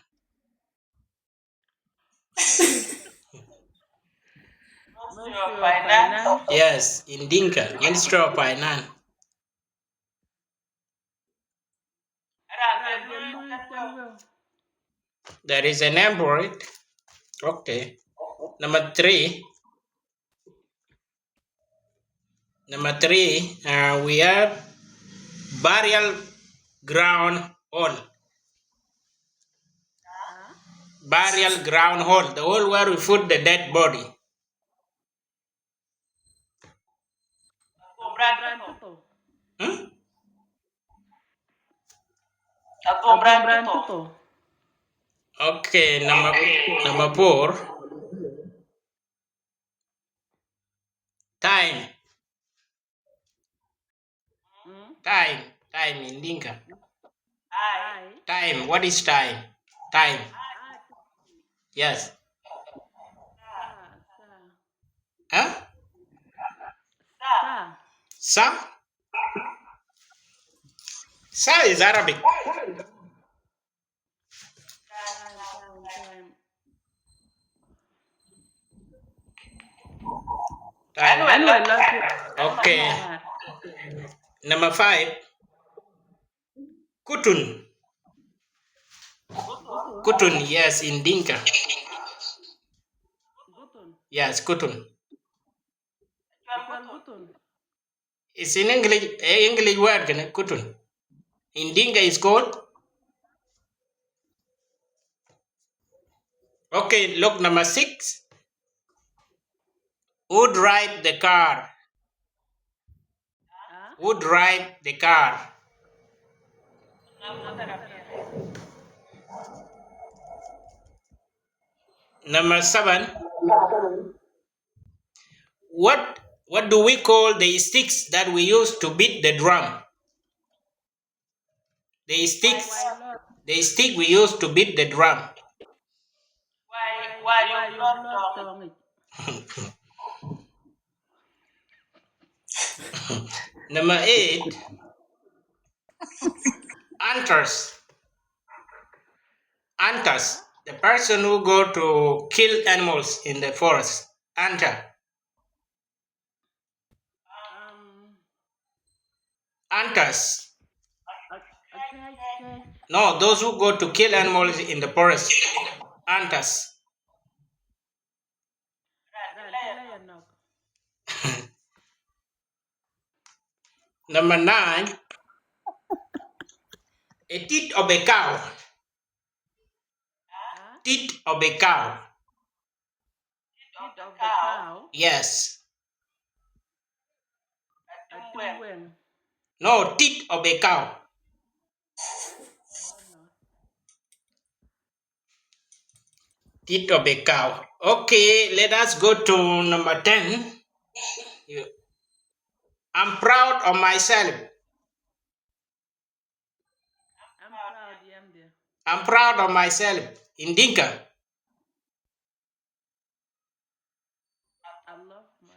Ministry of Finance. Yes, in Dinka, Ministry of Finance. There is a name for it. Okay. Number three. Number three, uh, we have burial ground hole. Burial ground hole, the hole where we put the dead body. Hmm? Okay, number, number four. Time. Time. Time in Dinka. Time. What is time? Time. Yes. Huh? Sa. Sa is Arabic. Time. Okay. Number five. Kutun. Kutun, yes, in Dinka. Yes, kutun. It's in English, eh, English word, can kutun. In Dinka is called. Okay, look, number six. Who drive the car? Who drive the car? Number seven. What, what do we call the sticks that we use to beat the drum? The sticks, the stick we use to beat the drum. Why, why you not drum? Number eight. Hunters. Hunters. The person who go to kill animals in the forest. Hunter. Hunters. No, those who go to kill animals in the forest. Hunters. Number nine, a tit of a cow. Tit of a cow. Yes. No, tit of a cow. Tit of a cow. Okay, let us go to number ten. I'm proud of myself. I'm proud of myself in Dinka. I love my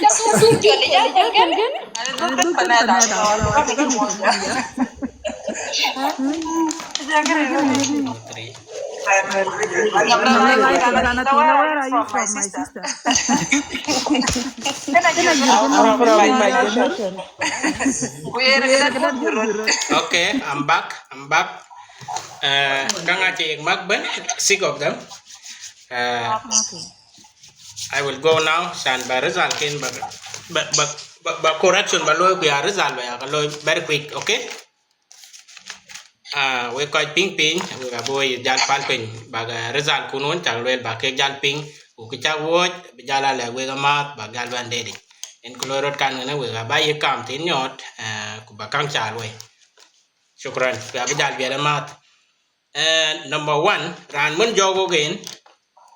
Ka thuk thuk jɔl ya jɔl kën. Three. Where are you from, my sister? I'm from my generation. Okay, I'm back. I'm back. Uh, kaŋ acie yek mak bɛ̈n, six of them. Uh, I will go now. Can ba result ken ba ba ba ba, ba correction ba looi ku ya result ba ya ka looi very quick, okay? Ah, we kɔc piŋ piny, we ka bo ye jal pal piny, ba result kun won cak luel ba ke jal piŋ, ku ki cak wuɔc bi jal alɛ we ka math ba jal ban dedi. En ku looi rot kan ŋene we ka ba ye kam tin nyot, uh, ku ba kaŋ chal we. Shukran. Ku abi jal biɛl ë maath. Eh, number one, raan wën jɔɔk wok en,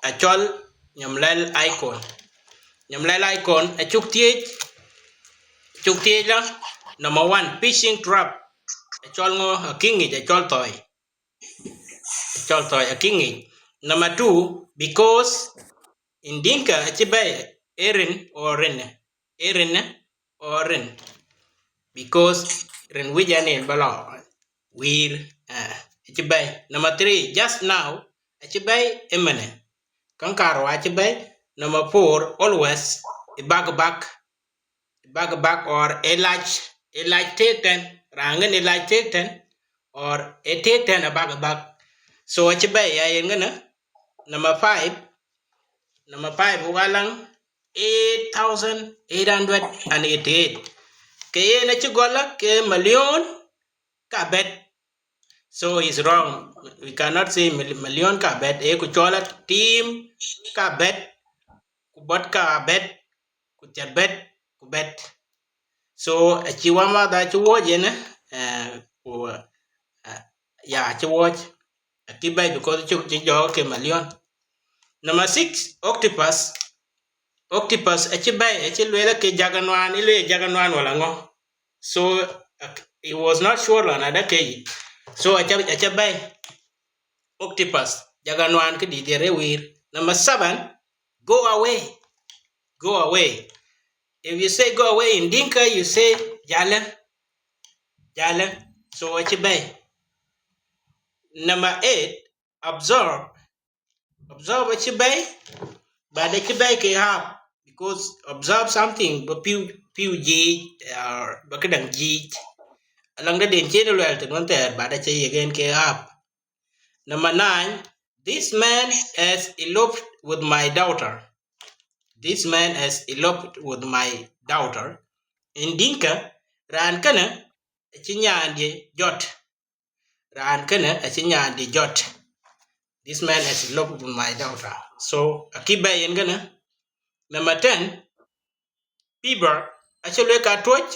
acɔl Nyamlɛl Icon. Nyamlɛl Icon, acuk thiëëc, acuk thiëëc la, number one, fishing trap. Acɔl ŋö, akï ŋic, acɔl thɔi. Acɔl thɔi, akï ŋic. Number two, because in Dinka, acï bɛ̈ɛ̈i, erin or rin, erin or rin. Because rin wïc ɛn en ba lɔ wïïr, eh, acï bɛ̈ɛ̈i. Number three, just now, acï bɛ̈ɛ̈i ëmënë. Käŋ karou acï bɛ̈ɛ̈i. Number four, always, ë bak bak, ë bak bak or ë lac, ë lac teek tɛ̈n, raan ŋën ë lac teek tɛ̈n, or ë teek tɛ̈n ë bak bak. So acï bɛ̈ɛ̈i ya yen ŋënë. Number five, number five, walaŋ eight thousand eight hundred and eighty-eight. Ke yen acï gɔl la ke million ka bɛ̈t. So it's wrong. We cannot say mil- million ka bɛ̈t. E ku cɔl a tim ka bɛ̈t, ku bɔt ka bɛ̈t, ku thiat bɛ̈t, ku bɛ̈t. So acï wama da acï wuɔc yen, eh, ku, eh, ya acï wuɔc. Acï bɛ̈ɛ̈i because cï cï jɔɔk ke million. Number six, octopus. Octopus acï bɛ̈ɛ̈i, acï lueel ke jaganuan, ë lueel jaganuan wala ŋö. So uh, he was not sure lɔn ada ke yic. So acï acï bɛ̈ɛ̈i. Octopus, jaganuan ke dït ye re wir. Number seven, go away. Go away. If you say go away in Dinka, you say jale. Jale. So acï bɛ̈ɛ̈i. Number eight, absorb. Absorb acï bɛ̈ɛ̈i, but acï bɛ̈ɛ̈i ke half, because absorb something ba piu piu jiic, uh, ba këdäŋ jiic. Alëŋ dɛ̈den cï yen luɛɛl thïn wën thɛɛr, but acï yiëk en ke half. Number nine, this man has eloped with my daughter. This man has eloped with my daughter. In Dinka, raan kënë acï nyaandiɛ̈ jɔt. Raan kënë acï nyaandiɛ̈ jɔt. This man has eloped with my daughter. So, akï bɛ̈ɛ̈i yen kënë. Number ten, fever, acï lueel ka tuɔ̈c,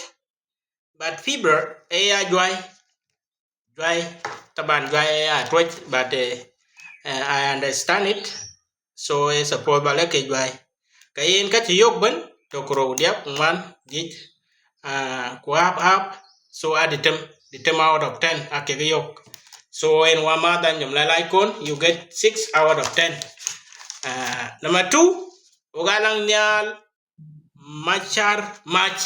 but fever ë ya juai. Juai, taban juai ë ya tuɔ̈c, but, eh, eh, I understand it. So, ë suppose ba lɛ̈k ke juai. Ka yen ka cï yök bën, tök, rou, diäk, ŋuan, dhiëc, ah, ku half, half. So, a dhetem, dhetem out of ten, a kek yök. So, en wa madhan nyom la lai kon, you get six out of ten. Ah, number two, wok alaŋ Nhial Macar Mac.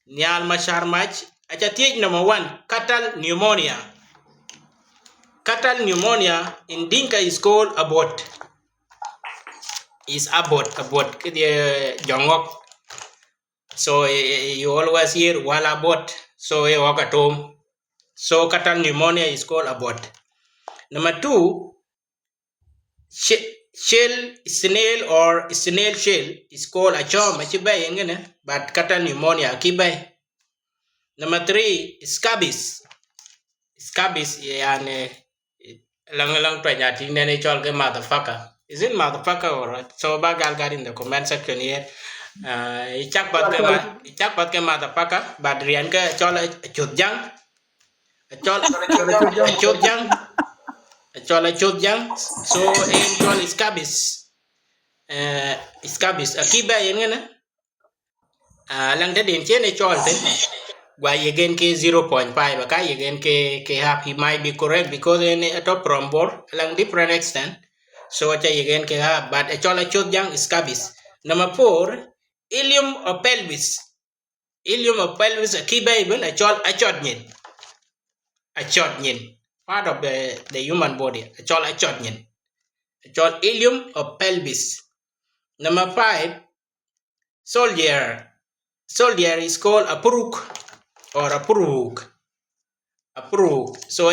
Nhial Macar Mac, aca thiëëc number one, catarrh pneumonia. Catarrh pneumonia in Dinka is called abuɔt. Is abuɔt, abuɔt, këdhie jɔŋɔk. So, eh, eh, you always hear wal abuɔt. So, eh, ɣɔ̈k atom. So, catarrh pneumonia is called abuɔt. Number two, sh-, shell, snail or snail shell is called acɔ̈ɔ̈m, acï bɛ̈ɛ̈i yen kënë, but catarrh pneumonia akï bɛ̈ɛ̈i. Number three, scabies. Scabies, yani, läŋ, läŋ tuany a tïŋ nɛn ë cɔl ke motherfucker. Is it motherfucker or what? So, ba gal gat in the comment section here. Uh, ë cak path ke ma-, ë cak path ke motherfucker, but riɛn ke cɔl Acuɔth Jaŋ. Acɔl Acuɔth Jaŋ. Acɔl Acuɔth Jaŋ. So, en cɔl scabies. Eh, scabies. Akï bɛ̈ɛ̈i yen kënë. Ah, läŋ tɛ̈den cï yen ë cɔl thïn, guɔ yiëk en ke zero point five, aka yiëk en ke, ke half. He might be correct because en ë tɔ̈ from Bor, alëŋ different accent. So, aca yiëk en ke half, but ë cɔl Acuɔth Jaŋ, scabies. Number four, ileum of pelvis. Ileum of pelvis, akï bɛ̈ɛ̈i bën, ë cɔl acɔt nyin. Acɔt nyin. Part of the, the human body. Ë cɔl acɔt nyin. Ë cɔl ileum of pelvis. Number five, soldier. Soldier is called apuruk or apuruk. Apuruk. So,